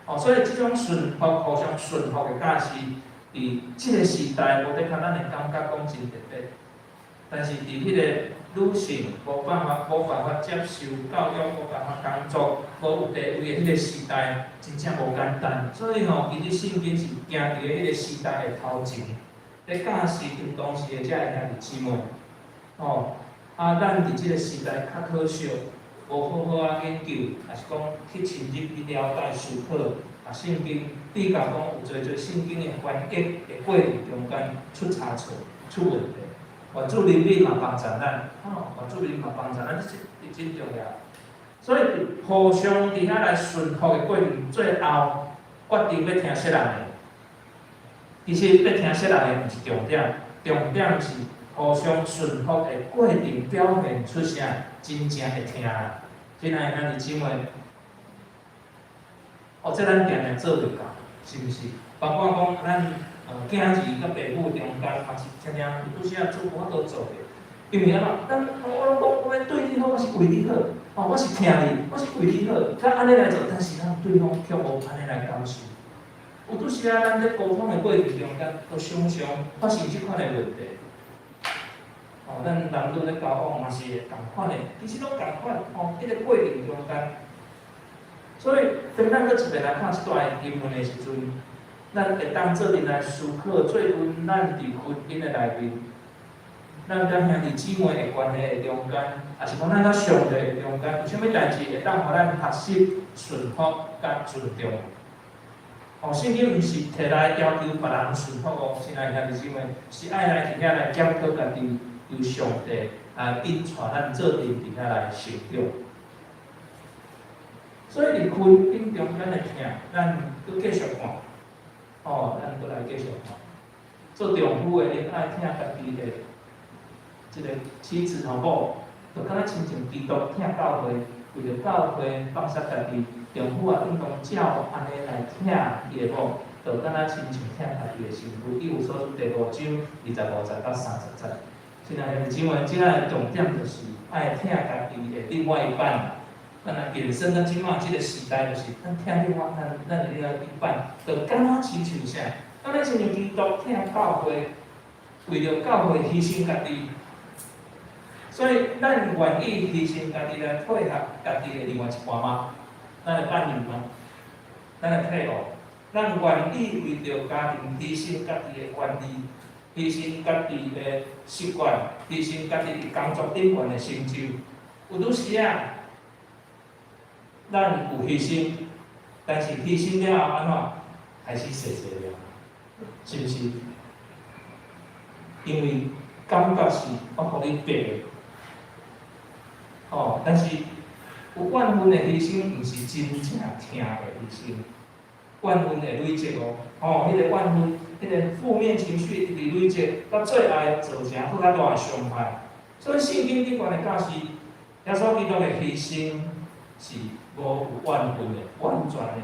哦，所以這種順服、互相順服的教示，佇這个時代無的確咱會感覺講真特別，但是佇彼个女性無辦法接受教育，無辦法工作，無有地位的彼个時代，真正無簡單。所以吼，其實聖經是行佇咧彼个時代的頭前，咧教示𪜶當時的這个兄弟姊妹。吼，啊，咱佇這个時代較可惜，無好好仔研究，抑是講去深入去了解思考，啊，聖經比較講有濟濟聖經的翻譯的過程中間出差錯、出問題。願主憐憫嘛幫助咱，吼，願主憐憫嘛幫助咱，這是真重要。所以互相佇遐來順服的過程，最後決定欲聽啥人的。其實欲聽啥人的毋是重點，重點是互相順服的過程表現出啥真正會疼。親愛的兄弟姊妹，哦，這咱定定做袂到。是毋是？包括講咱囝兒佮爸母中間嘛是常常有拄時仔做無法度做的，因為按怎？咱我攏講我欲對你好，我是為你好，哦，我是疼你，我是為你好，才按呢來做，但是咱對方卻無按呢來感受。有拄時仔咱咧溝通的過程中間，都常常發生這款的問題。哦，咱男女咧交往嘛是會仝款的，其實攏仝款，哦，彼個過程中間。所以，當咱閣一遍來看這段經文的時陣，咱會當做陣來思考，最近咱佇婚姻的內面，咱佮兄弟姊妹的關係的中間，抑是講咱佮上帝的中間，有啥物代誌會當予咱學習順服佮尊重？哦，聖經毋是提來要求別人順服哦，親愛兄弟姊妹，是愛來佇遐來檢討家己，由上帝來引帶咱做陣佇遐來成長。所以佇婚姻中間的疼，咱閣繼續看，哦，咱閣來繼續看。做丈夫的，恁愛疼家己的這個妻子吼某，就敢若親像基督疼教會，為著教會放捨家己，丈夫也應當照按呢來疼伊的某，就敢若親像疼家己的身軀。以弗所書第五章25節到30節。親愛的姊妹，這个重點就是愛疼家己的另外一半。咱若延伸到這馬這個時代，就是咱疼另外咱咱的另外一半，就敢若親像啥？敢若親像基督疼教會，為著教會犧牲家己。所以咱願意犧牲家己來配合家己的另外一半嗎？咱的伴侶嗎？咱的配偶，咱願意為著家庭犧牲家己的權利，犧牲家己的習慣，犧牲家己佇工作頂懸的成就。有拄時仔，咱有犧牲，但是犧牲了後按怎？開始細細了，是毋是？因為感覺是我予你逼的，哦，但是有怨恨的犧牲，毋是真正疼的犧牲。怨恨會累積哦，哦，彼個怨恨，彼個負面情緒一直累積，到最後造成閣較大的傷害。所以聖經頂懸的教示，耶穌基督的犧牲是無有怨恨的，完全的。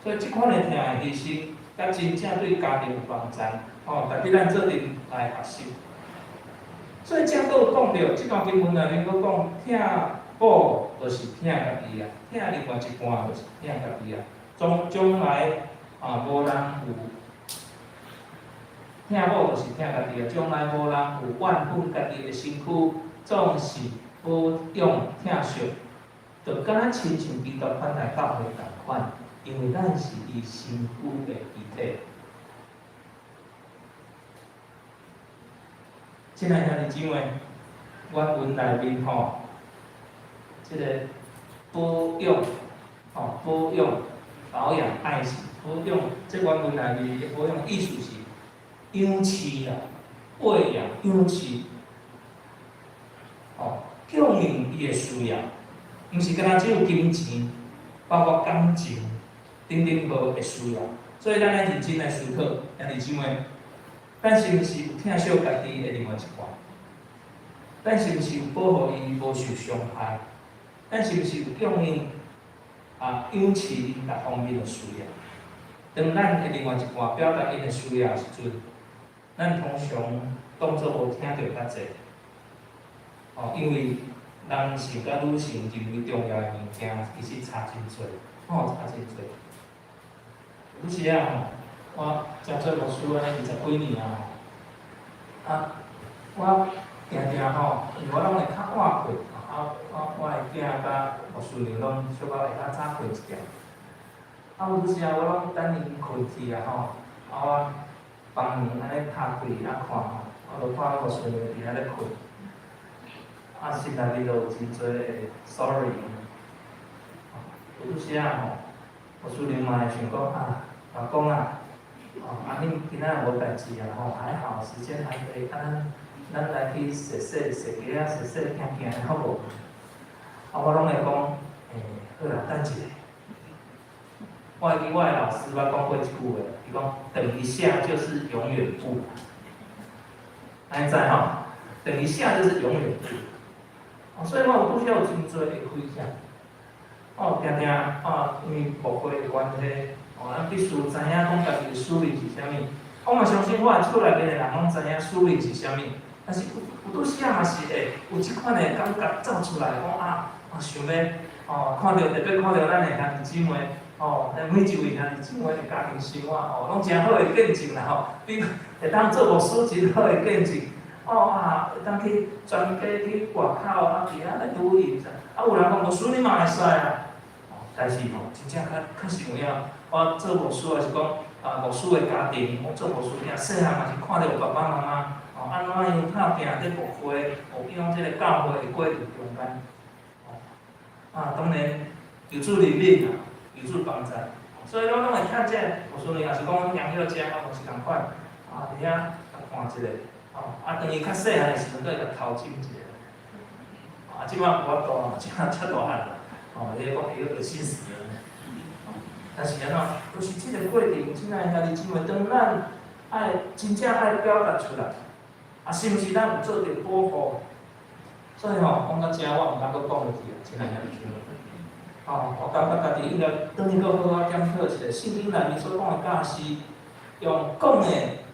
所以這款的疼的犧牲，才真正對家庭有幫助。哦，值得咱做陣來學習。所以這閣有講著，這段經文內面閣講，疼某就是疼家己啊，疼另外一半就是疼家己啊。將將來啊，無人有疼某就是疼家己啊，將來無人有怨恨家己的身軀，總是保養疼惜，就敢若親像基督款待教會仝款，因為咱是伊身軀的肢體。親愛兄弟姊妹，原文內面吼，這個保養，吼保養、保養、愛惜、保養，這原文內面的保養意思是養飼啦、餵養、養飼，吼，供應伊的需要，毋是干焦只有金錢，包括感情等等無的需要。所以咱愛認真來思考，兄弟姊妹。咱是毋是有疼惜家己的另外一半？咱是毋是有保護伊無受傷害？咱是毋是有供應啊養飼𪜶各方面的需要？當咱的另外一半表達𪜶的需要的時陣，咱通常當作無聽著較濟。哦，因為男性佮女性認為重要的物件，其實差真濟，吼，差真濟。有時啊吼，我才做牧師按呢20幾年啊，啊，我定定吼，因為我攏會較晚困，啊，我的囝佮牧師娘攏小可會較早困一點。啊，有時啊，我攏等𪜶困去啊吼，啊，我房門按呢拍開啊看吼，我就看牧師娘佇遐咧困，啊，心內面就有真濟的 sorry。有時啊吼，牧師娘嘛會想講啊，老公啊，哦，啊恁今仔無代誌啊吼，還好時間還可以，啊咱咱來去踅踅踅街仔踅踅行行好無？啊，我攏會講，欸，好啦，等一下。我會記我的老師捌講過一句話，伊講等一下就是永遠不。按呢知吼？等一下就是永遠不。哦，所以我有拄才有真濟的虧欠。哦，定定啊，因為牧會的關係，哦，哦，咱必須知影講家己的使命是啥物。我嘛相信我的厝內面的人攏知影使命是啥物，但是有有拄時仔嘛是會有這款的感覺走出來，講啊，我想欲哦，看著特別看著咱的兄弟姊妹，哦，每一位兄弟姊妹的家庭生活，哦，攏誠好的見證啦吼，比會當做牧師真好的見證。哦啊，會當去全家去外口啊，佇遐咧旅遊啥，啊有人講牧師你嘛會使啊，哦，但是吼，真正較確實有影，我做牧師還是講啊，牧師的家庭，我做牧師囝，細漢嘛是看著爸爸媽媽哦，按怎樣拍拚佇牧會，哦，用這个教會的過程中間，哦，啊，當然求主憐憫啊，求主幫助，所以咱攏會看見牧師呢，也是講楊小姐啊，嘛是仝款，啊，佇遐看一下。哦，啊，當伊較細漢的時陣，閣會共偷親一下。啊，這擺無法度啊，這擺遮大漢啦，哦，伊講會噁心死人。但是按怎，就是這个過程，親愛兄弟姊妹，當咱愛真正愛表達出來，啊，是毋是咱有做著保護？所以吼，講到遮我毋敢閣講落去啊，親愛兄弟姊妹。哦，我感覺家己應該轉去閣好好檢討一下，聖經內面所講的教示，用講的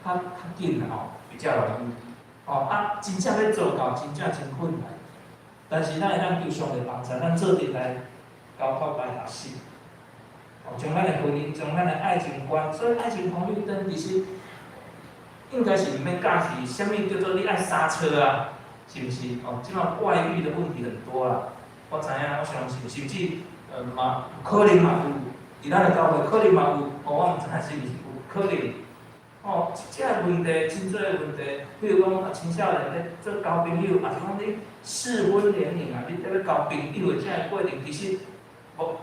較較緊吼。比較容易，哦啊，真正欲做到，真正真困難。但是咱會當求上帝幫助，咱做陣來交托來學習，哦，將咱的婚姻，將咱的愛情觀，所以愛情紅綠燈其實應該是毋免教示，啥物叫做你愛剎車啊，是毋是？哦，這擺外遇的問題很多啦，我知影，我相信，甚至嘛可能嘛有，佇咱的教會可能嘛有，哦，我毋知影是毋是有可能。哦，這个問題真濟問題，比如講啊，青少年咧做交朋友，抑是講你適婚年齡啊，你咧欲交朋友的這个過程，其實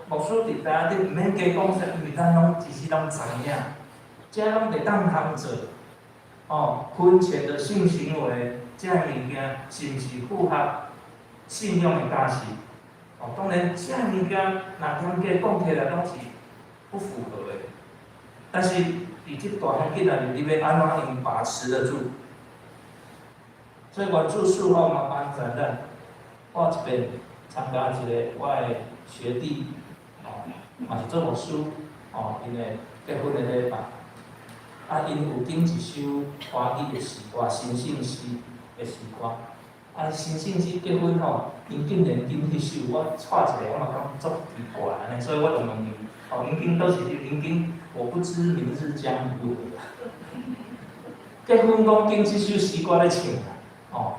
牧師佇台頂毋免加講啥，因為咱攏其實攏知影，這攏會當通做。哦，婚前的性行為這个物件是毋是符合信仰的價值？哦，當然，這个物件若嚴格講起來，攏是不符合的。但是，佇這大環境內面，你欲按怎樣把持得住？所以願主賜福嘛幫助咱。我一遍參加一个我的學弟，哦，嘛是做牧師，哦，𪜶的結婚的禮拜，啊，𪜶有揀一首華語的詩歌，神聖詩的詩歌。啊，神聖詩結婚吼，𪜶竟然揀彼首，我掣一下，我嘛感覺足奇怪按呢，所以我就問伊，哦，𪜶揀佗一首？𪜶揀我不知明日將如何。結婚講揀這首詩歌咧唱啊，哦，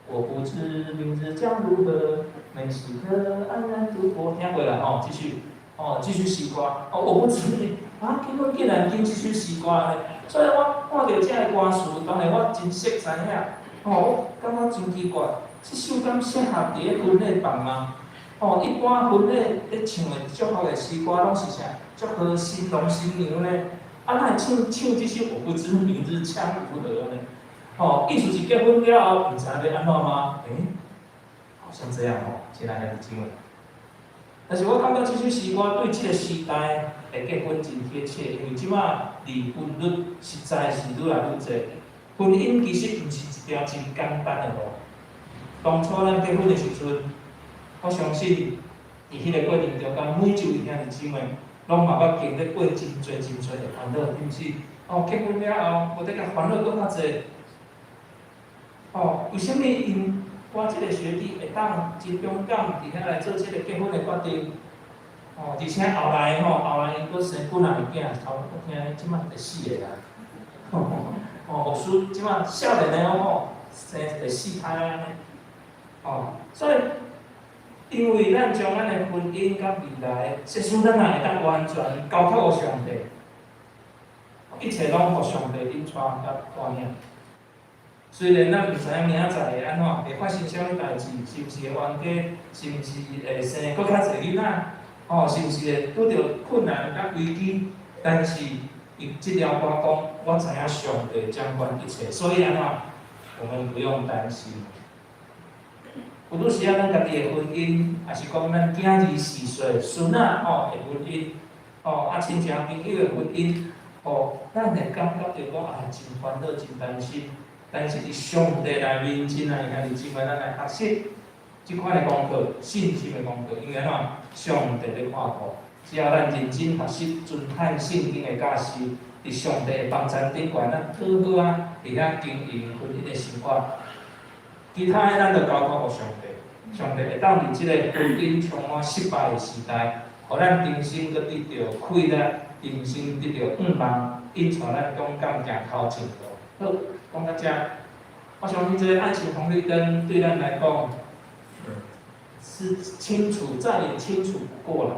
我不知明日將如何，每時刻安然度過，聽過啦吼，這首，哦，這首詩歌，哦，我不知啊，結婚竟然揀這首詩歌呢，所以我看著這个歌詞，當然我真熟知影，哦，我感覺真奇怪，這首敢適合佇咧婚禮放嗎？哦，一般婚禮咧唱的祝福的詩歌，攏是啥？祝賀新郎新娘呢？啊，哪會唱這首我不知明日將如何呢？哦，意思是結婚了後，毋知欲按怎嗎？欸，好像這樣哦，親愛的姊妹。但是我感覺這首詩歌對這個時代的結婚真貼切，因為這擺離婚率實在是愈來愈濟。婚姻其實毋是一條真簡單的路。當初咱結婚的時陣，我相信佇彼个過程中間，每一位兄弟姊妹攏嘛捌經歷過真濟真濟的煩惱，是毋是？哦，結婚了後，無得共煩惱閣較濟。哦，為啥物𪜶我這个學弟會當真勇敢佇遐來做這个結婚的決定？哦，而且後來吼，後來𪜶閣生幾若个囝，頭我聽這擺第四个啦。哦，牧師這擺少年的吼，生第四胎按呢。哦，所以因為咱將咱的婚姻佮未來，假使咱若會當完全交託予上帝，一切攏予上帝引帶佮帶領。雖然咱毋知影明仔載會按怎，會發生啥物代誌，是毋是會冤家，是毋是會生閣較濟囡仔，哦，是毋是會拄著困難佮危機？但是伊這條歌講，我知影上帝掌管一切，所以按怎，我們不用擔心。有拄時仔，咱家己的婚姻，抑是講咱囝兒4歲孫仔吼的婚姻，吼啊親戚朋友的婚姻，吼，咱會感覺著講啊真煩惱、真擔心。但是佇上帝內面，親愛兄弟姊妹，咱來學習這款的功課，信心的功課，因為按怎，上帝咧看顧。只要咱認真學習、遵行聖經的教示，佇上帝的幫贊頂懸，咱好好啊，佇遐經營婚姻的生活。其他的咱就交託予上帝，上帝會當佇這个婚姻充滿失敗的時代，予咱重新閣得著氣力，重新得著向望，引帶咱勇敢行頭前路。好，講到遮，我相信這个愛情紅綠燈對咱來講是清楚，再也清楚不過了。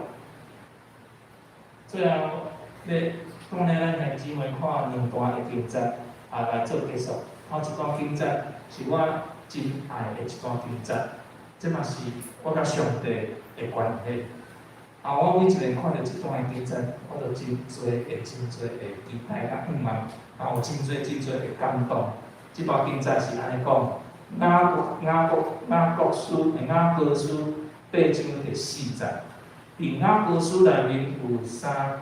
最後，欲帶領咱兄弟姊妹看兩段的經節，啊來做結束。頭一段經節是我真愛的一段經節，這嘛是我佮上帝的關係。啊，我每一遍看著這段的經節，我就真濟的、真濟的期待佮向望，啊，有真濟真濟的感動。這段經節是按呢講：雅歌書八章第四節。佇雅歌書內面有三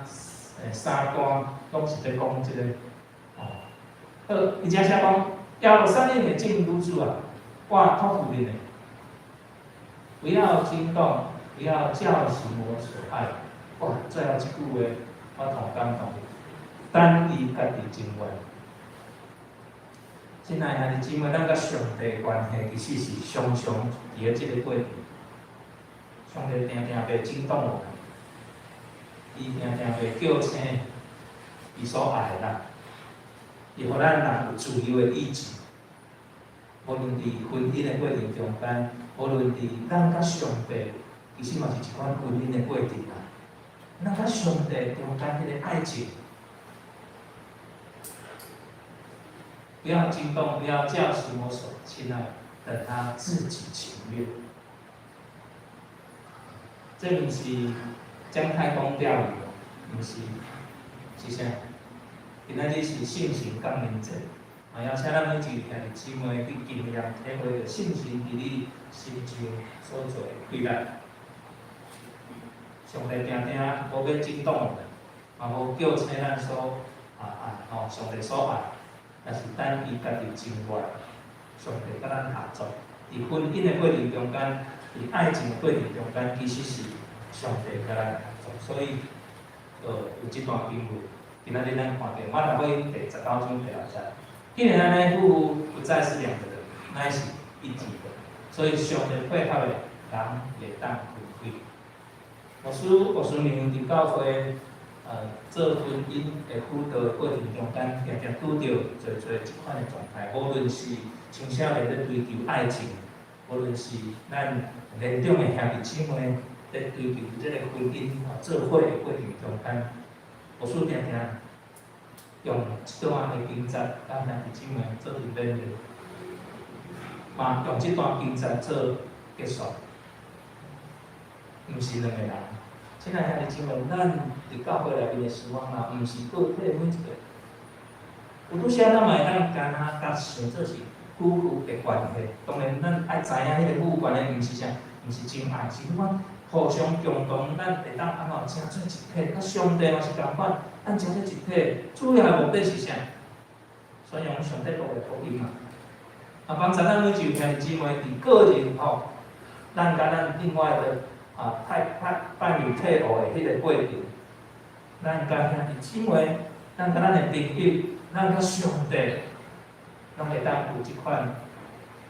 段，攏是咧講這个。哦，好，伊遮寫講，耶路撒冷的眾女子啊，我託付恁的，不要驚動，不要叫醒我所愛。哇，最後這句話，我同感動。等伊家己情願。親愛兄弟姊妹，咱佮上帝的關係其實是常常佇咧這个過程。上帝定定袂震動我們，伊定定袂叫醒伊所愛的人，伊予咱人有自由的意志。無論佇婚姻的過程中間，無論佇咱佮上帝，其實嘛是一款婚姻的過程啊。咱佮上帝中間彼个愛情，不要驚動，不要叫醒我所親愛，等他自己情願。這毋是蔣太公釣魚，毋是，是啥？今仔日是聖神降臨節，啊，邀請咱每一位兄弟姊妹去經驗體會著聖神佇你心中所做的氣力。上帝定定無欲震動我們，嘛無叫醒咱所愛吼，上帝所愛，但是等伊家己情願，上帝佮咱合作，佇婚姻的過程中間，佇愛情的過程中間，其實是上帝佮咱合作，所以，有這段經文，今仔日咱看著，馬太福音第19章第6節，既然按呢，夫婦不再是兩個人，乃是一體的，所以上帝配合的人袂當分開。牧師娘佇教會，做婚姻的輔導的過程中間，定定拄著濟濟這款的狀態，無論是青少年咧追求愛情，無論是咱年長的兄弟姊妹咧追求這个婚姻做伙的過程中間，牧師定定用這段的經節，佮兄弟姊妹做陣勉勵，嘛用這段經節做結束，毋是兩個人。親愛兄弟姊妹，咱佇教會內面的生活嘛，毋是個體每一個。有拄時咱嘛會當敢若共想做是夫婦的關係。當然，咱愛知影彼個夫婦關係毋是啥，毋是真愛，是彼款互相共同，咱會當按怎成做一體。佮上帝嘛是仝款，咱成做一體，主要的目的是啥？宣揚上帝國的福音嘛。啊，幫助咱每一位兄弟姊妹佇個人吼，咱佮咱另外的啊伴侶配偶的彼個過程，咱佮兄弟姊妹，咱佮咱的朋友，咱佮上帝，攏會當有這款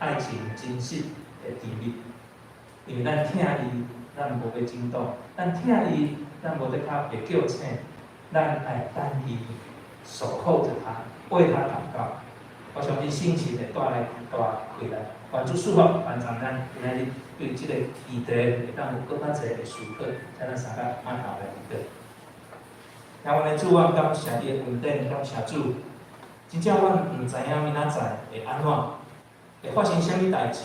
愛情真實的甜蜜。因為咱疼伊，咱無欲震動；咱疼伊，咱無得較會叫醒。咱愛等伊，守候著他，為他禱告。我相信聖神會帶來大氣力，願主賜福，幫助咱今仔日對這个議題會當有閣較濟的思考，請咱三個按頭來祈禱。聽阮的主，阮感謝你的恩典，感謝主。真正阮毋知影明仔載會按怎，會發生啥物代誌，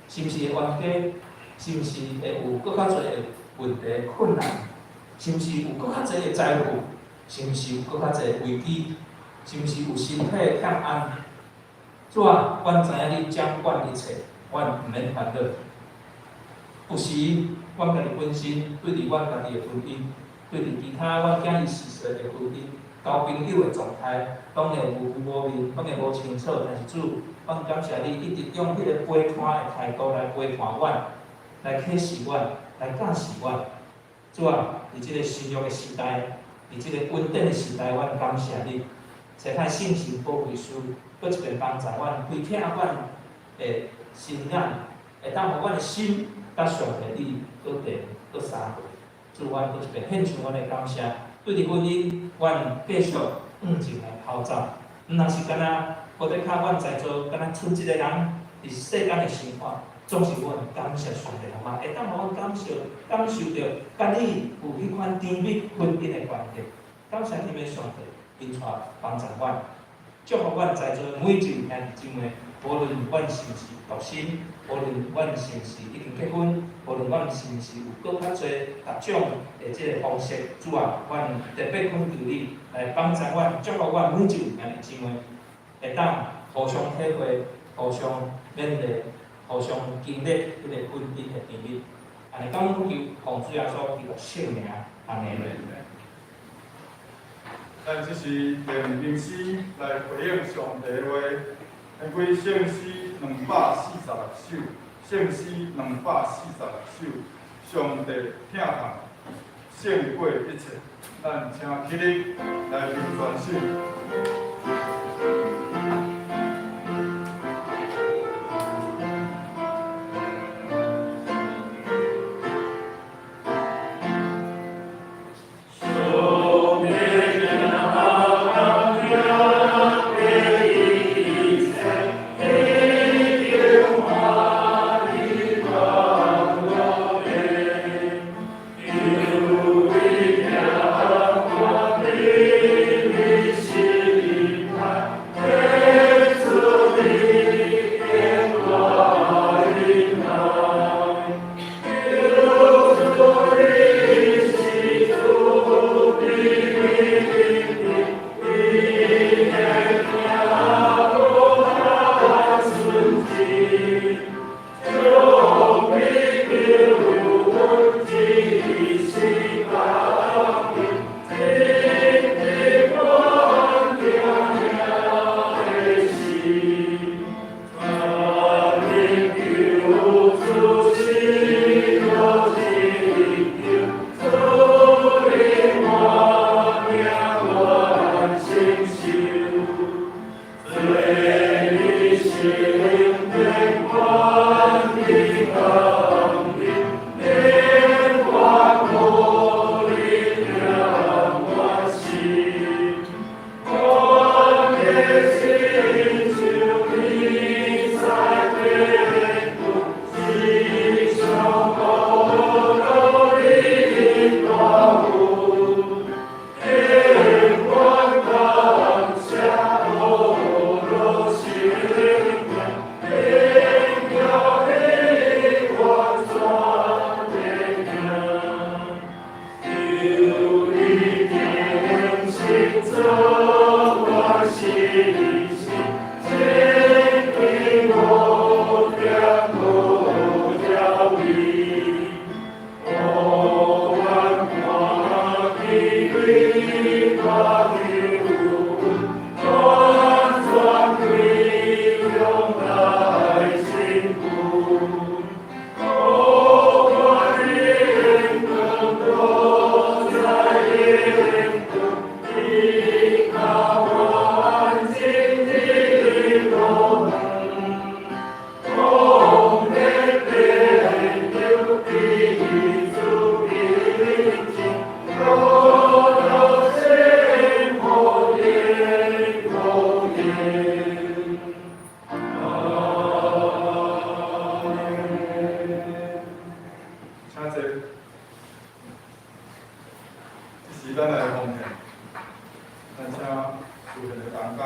是毋是會冤家？是毋是會有閣較濟的問題困難？是毋是有閣較濟的財富？是毋是有閣較濟的危機？是毋是有身體的欠安？主啊，阮知影你掌管一切，阮毋免煩惱。有時，阮家己本身對佇阮家己的婚姻，對佇其他阮囝兒世歲的婚姻，交朋友的狀態，攏會有無明，攏會無清楚。但是主，阮感謝你一直用彼个陪伴的態度來陪伴阮，來啟示阮，來教示阮。主啊，佇這个新約的時代，佇這个恩典的時代，阮感謝你，差派聖神保惠師，閣一遍幫助阮開啟阮的心眼，會當予阮的心佮上帝你閣連閣相會。主，阮閣一遍獻上阮的感謝。對佇婚姻，阮繼續向前來跑走，毋但是干焦，無得靠阮在座，干焦賰一个人佇世間的生活，總是阮感謝上帝，好嗎？會當予阮感受著，佮你有彼款甜蜜婚姻的關係。感謝天父上帝，引帶幫助阮，祝福阮在座每一位兄弟姊妹，無論阮是毋是獨身，無論阮是毋是已經結婚，無論阮是毋是有閣較濟別種的這个方式，主啊，阮特別懇求你來幫助阮，祝福阮每一位兄弟姊妹，會當互相體會、互相勉勵、互相經歷彼个婚姻的甜蜜。按呢感恩求奉主耶穌基督聖名，阿們。咱這是用吟詩來回應上帝的話，因為聖詩246首，聖詩246首，上帝疼痛勝過一切，咱請起立來念全首。請坐。這時咱來奉獻，咱請主任的同工。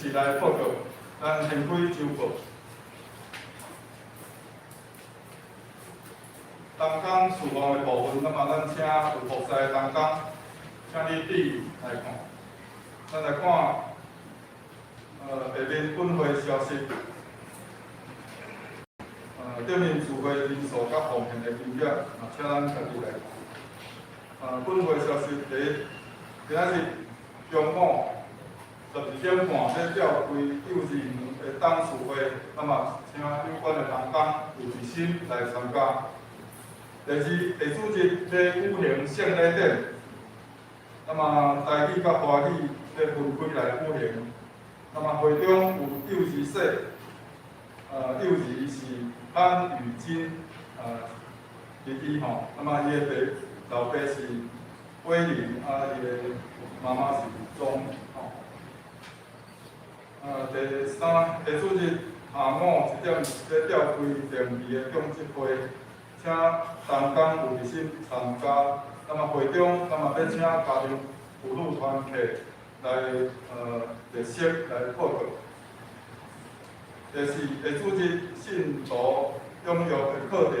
事來報告，咱先開週報。同工事奉的部分，那麼咱請有服侍的同工，請你佇來看。咱來看，下面本會消息。頂面聚會人數佮奉獻的金額，啊，請咱家己來看。本會消息第一，今仔日中午12點半欲召開幼稚園的董事會，那麼請有關的同工有熱心來參加。第二，下主日欲舉行聖禮典，那麼台語佮華語欲分開來舉行。那麼會中有幼兒說，幼兒是潘宇金，弟弟吼，那麼伊的爸老爸是威廉，啊，伊的媽媽是鍾，吼。第三，下主日下午1點欲召開定期的長執會，請同工有熱心參加。那麼會中，那麼欲請家庭婦女團體來列席來報告。第四，下主日信徒踴躍的課程，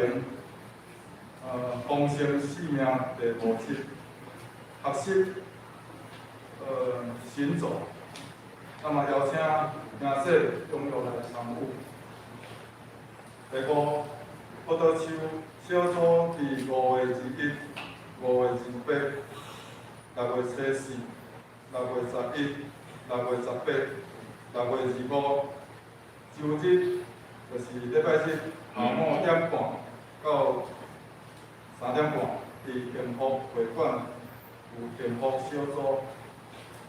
豐盛生命第五輯，學習行走，那麼邀請兄弟踴躍來參與。第五，葡萄樹小組佇5月21、5月28、6月初四、6月11、6月18、6月25，周日就是禮拜日下午1點半到3點半，佇幸福會館有幸福小組。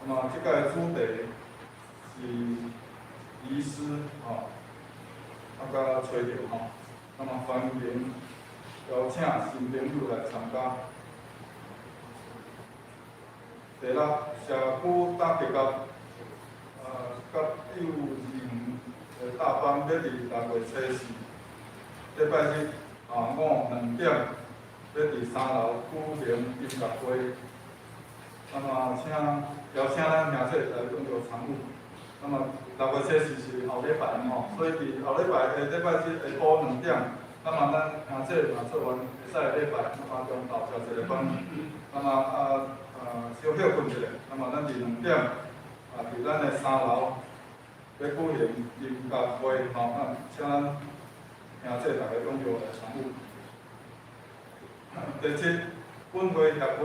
那麼這個主題是遺失吼，啊，佮揣著吼。那麼歡迎邀請新朋友來參加。第六，社區大結合，佮幼兒園的大班欲佇6月初四，禮拜日下午2點，欲佇3樓舉行音樂會。那麼請邀請咱兄弟來踴躍參與。那麼6月初四是後禮拜吼，所以佇後禮拜的禮拜日下晡2點，那麼咱兄弟嘛做完會使禮拜，那麼中晝食一個飯，那麼小歇睏一下，那麼咱佇2點，啊，佇咱的3樓欲舉行音樂會吼，啊，請咱兄弟逐家踴躍來參與。第七，本會協會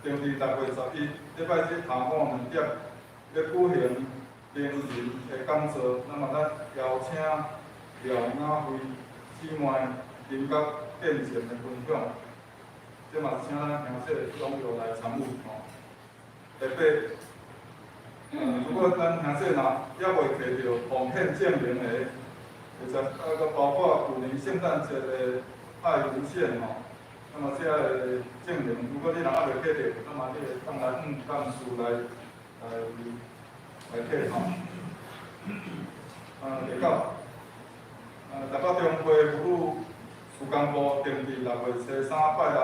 定佇6月11，禮拜日下午2點，欲舉行靈人的講座，那麼咱邀請廖雅慧姊妹靈覺見證的分享，這嘛請咱兄弟踴躍來參與吼。第八，如果咱兄弟若猶未摕著奉獻證明的，或者啊，閣包括舊年聖誕節的愛無限吼，那麼這个證明，如果你若猶未摕著，那麼你會當來幹事來摕吼。第九，台北中會婦女事工部定佇6月初三拜六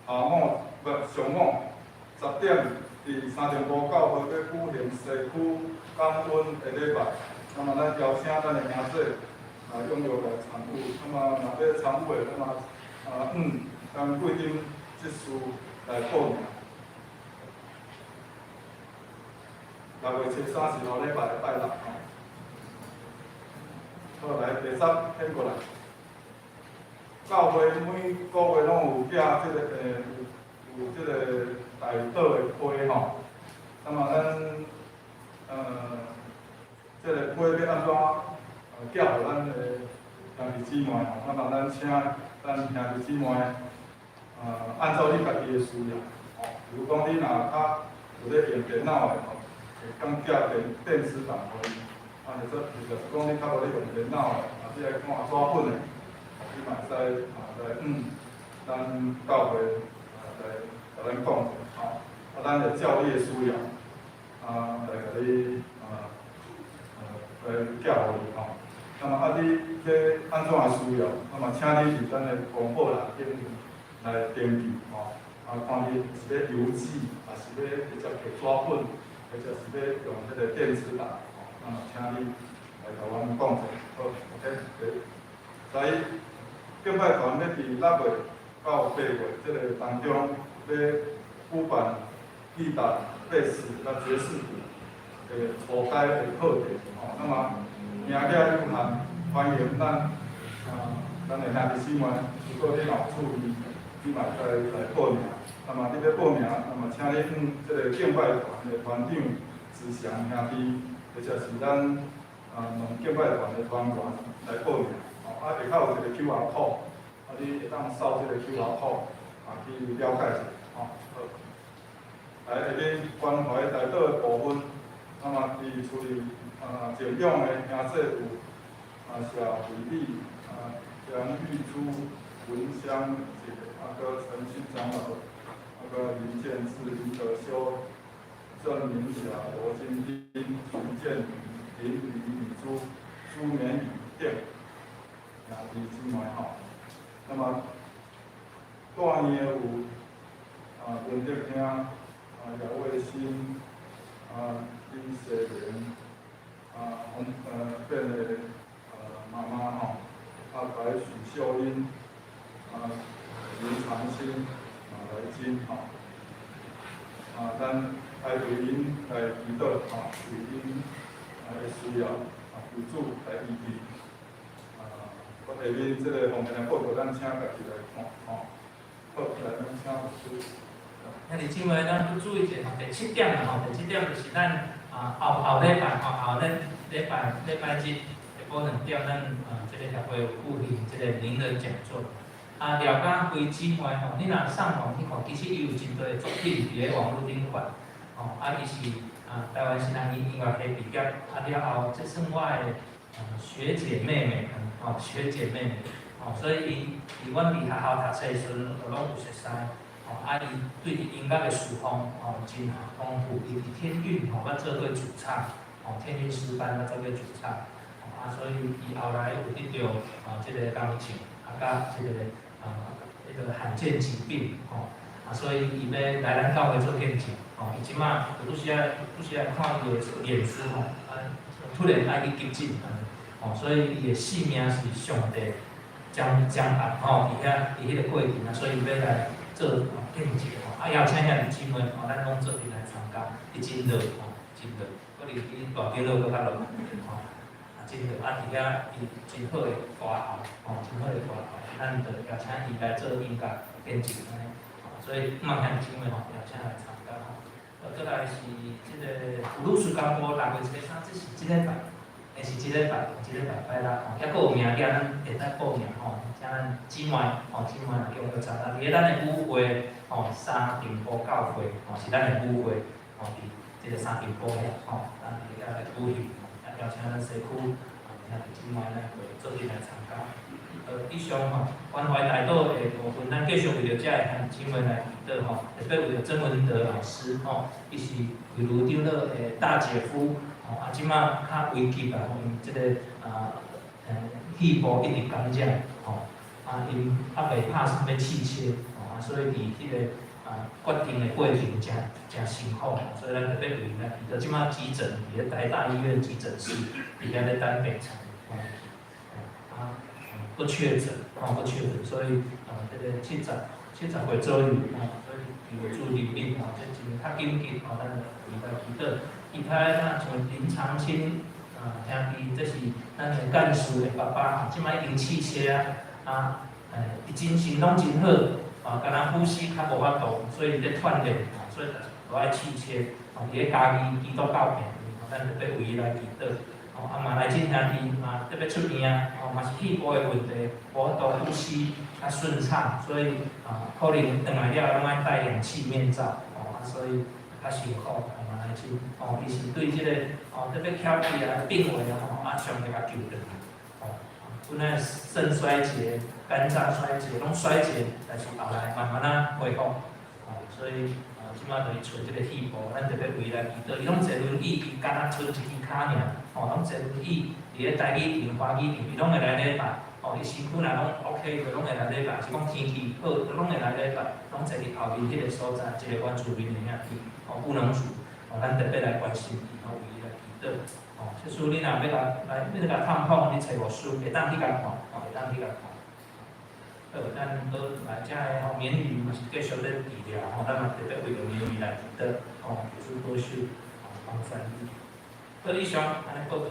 下午不上午10點，佇三重埔教會欲舉行社區感恩的禮拜。那麼咱邀請咱的兄弟啊踴躍來參與。那麼若欲參與的，那麼啊咱貴賓執事來報名。6月初三是後禮拜拜六吼。好，來第十轉過來。教會每個月攏有寄這個有這個代禱的批吼。那麼咱這個批欲按怎寄予咱的兄弟姊妹吼？那麼咱請咱兄弟姊妹按照你家己的需要吼。比如講你若較有咧用電腦的吼，會當寄電子檔予伊。啊，或者是講你較無咧用電腦的，啊，你愛看紙本的，你嘛會使啊來咱教會啊來共咱講者吼，啊，咱會照你的需要啊來共你來寄予你吼。那麼啊，你欲按怎的需要，那麼請你佇咱的公報欄頂來登記吼，啊，看你是欲郵寄，還是欲直接提紙本，或者是欲用彼個電子檔吼。那麼請你來共阮講者，好，OK，來，敬拜團欲佇6月到8月這個當中，欲舉辦吉他、貝斯、佮爵士鼓的初階的課程，吼，那麼名額有限，歡迎咱的兄弟姊妹，如果你若有趣味，你嘛會使來報名。那麼你欲報名，那麼請你向這个敬拜團的團長子祥兄弟，或者是咱兩敬拜團的團員來報名。吼，啊，下跤有一個 QR code，啊，你會當掃這個 QR code，啊，去了解一下，吼。好。來，下面關懷代禱的部分，那麼佇處理靜養的兄姊有謝惠美、楊玉珠、文香姐、阿哥陳新長老、阿哥林建志、林德修、鄭明霞、羅金斌、徐建林、林李李珠、朱綿宇等兄弟姊妹吼。那麼大年有文德兄、姚衛新、李世蓮、洪變的媽媽吼，白許秀英、林長青、馬來金吼，咱愛為𪜶來祈禱吼，為𪜶的需要，求主來醫治。我下面這個方面的報告，咱請家己來看吼。好，來咱請牧師。兄弟姊妹，咱閣注意一下吼，第七點啦吼，第七點就是咱後後禮拜吼，後禮禮拜禮拜日下晡2點，咱這个協會有舉行這个名人講座。廖家輝姊妹吼，你若上網去看，其實伊有真濟作品佇咧網路頂懸。吼，伊是台灣新南音音樂系畢業，了後這算我的學姐妹妹，吼，學姐妹妹，吼，所以伊佇阮佇學校讀冊時陣，就攏有熟似。吼，伊對音樂的事奉吼真豐富，伊佇天韻吼，捌做過主唱，吼，天韻詩班捌做過主唱，所以伊後來有得著這個鋼琴，佮這個彼个罕見疾病，吼，所以伊欲來咱教會做見證，吼，伊這馬拄時仔看伊的臉書吼，突然愛去急診，吼，所以伊的性命是上帝掌掌握，吼，佇遐佇彼个過程啊，所以伊欲來做見證，吼，邀請兄弟姊妹，吼，咱攏做陣來參加，伊真熱，吼，真熱，可能比大家樂閣較熱，吼，真熱，佇遐伊真好的歌喉，吼，真好的歌喉，咱就邀請伊來做音樂見證按呢，所以希望兄弟姊妹吼，邀請來參加吼。閣來是這个普魯士廣播6月23，這是這禮拜，是這禮拜，這禮拜拜六吼，猶閣有名額，咱會使報名吼，請咱姊妹吼，姊妹若踴躍參加，佇咧咱的母會吼，三重埔教會吼，是咱的母會吼，佇這个三重埔遐吼，咱佇遐來舉行，邀請咱社區兄弟姊妹咱會做陣來參加。以上吼，關懷代禱的部分，咱繼續為著遮的兄弟姊妹來祈禱吼，特別為著曾文德老師吼，伊是魏如長老的大姐夫吼，這馬較危急啊，因這个肺部一直感染吼，𪜶猶未拍算欲氣切吼，所以佇彼个決定的過程誠誠辛苦，所以咱特別為𪜶來祈禱。這馬急診佇咧台大醫院急診室，佇遐咧等病床，吼，閣確診，吼，閣確診，所以這个70歲左右，吼，所以求主憐憫，吼，這真較緊急，吼，咱為來祈禱。其他的像林長青兄弟，這是咱的幹事的爸爸，這擺已經氣切啊，伊精神攏真好，敢若呼吸較無法度，所以咧鍛鍊，所以都愛氣切，吼，佇咧嘉義基督教病院，咱特別為伊來祈禱。吼，馬來金兄弟嘛特別出院啊，吼，嘛是肺部的問題，無法度呼吸較順暢，所以可能轉來了攏愛戴氧氣面罩，吼，所以較辛苦。馬來金，吼，伊是對這个特別巧起來病危啊，吼，上帝共救轉來，吼，本來腎衰竭、肝臟衰竭攏衰竭，但是後來慢慢仔恢復，吼，所以這馬就伊揣這个肺部，咱特別為伊來祈禱。伊攏坐輪椅，伊敢若賰一支跤爾，吼，攏坐輪椅，佇咧台語場、華語場，伊攏會來禮拜，吼，伊身軀若攏 OK，就攏會來禮拜，是講天氣好，就攏會來禮拜，攏坐佇後面彼個所在，一個原住民的兄弟，吼，布農族，吼，咱特別來關心伊，吼，為伊來祈禱。禱。哦，這書你若欲共來，欲共探訪，你揣牧師會當去共看，哦，會當去共看。好，咱閣來遮个吼，免魚嘛是繼續咧治療吼，咱嘛特別為著免魚來祈禱，哦，求主保守，哦，幫助伊。好，以上按呢報告。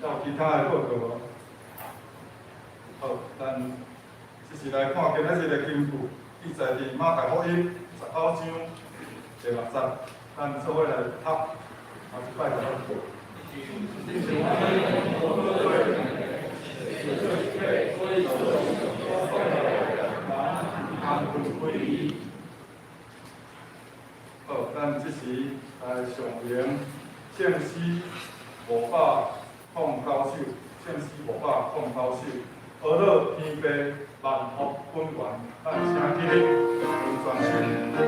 有其他的報告無？好，咱這是來看今仔日的經句，記載佇馬太福音19章第6節，咱做伙來讀，啊，一擺就好。好，咱這時來上演聖詩509首，聖詩509首，呵咾天父萬福本源，咱請起立，全首。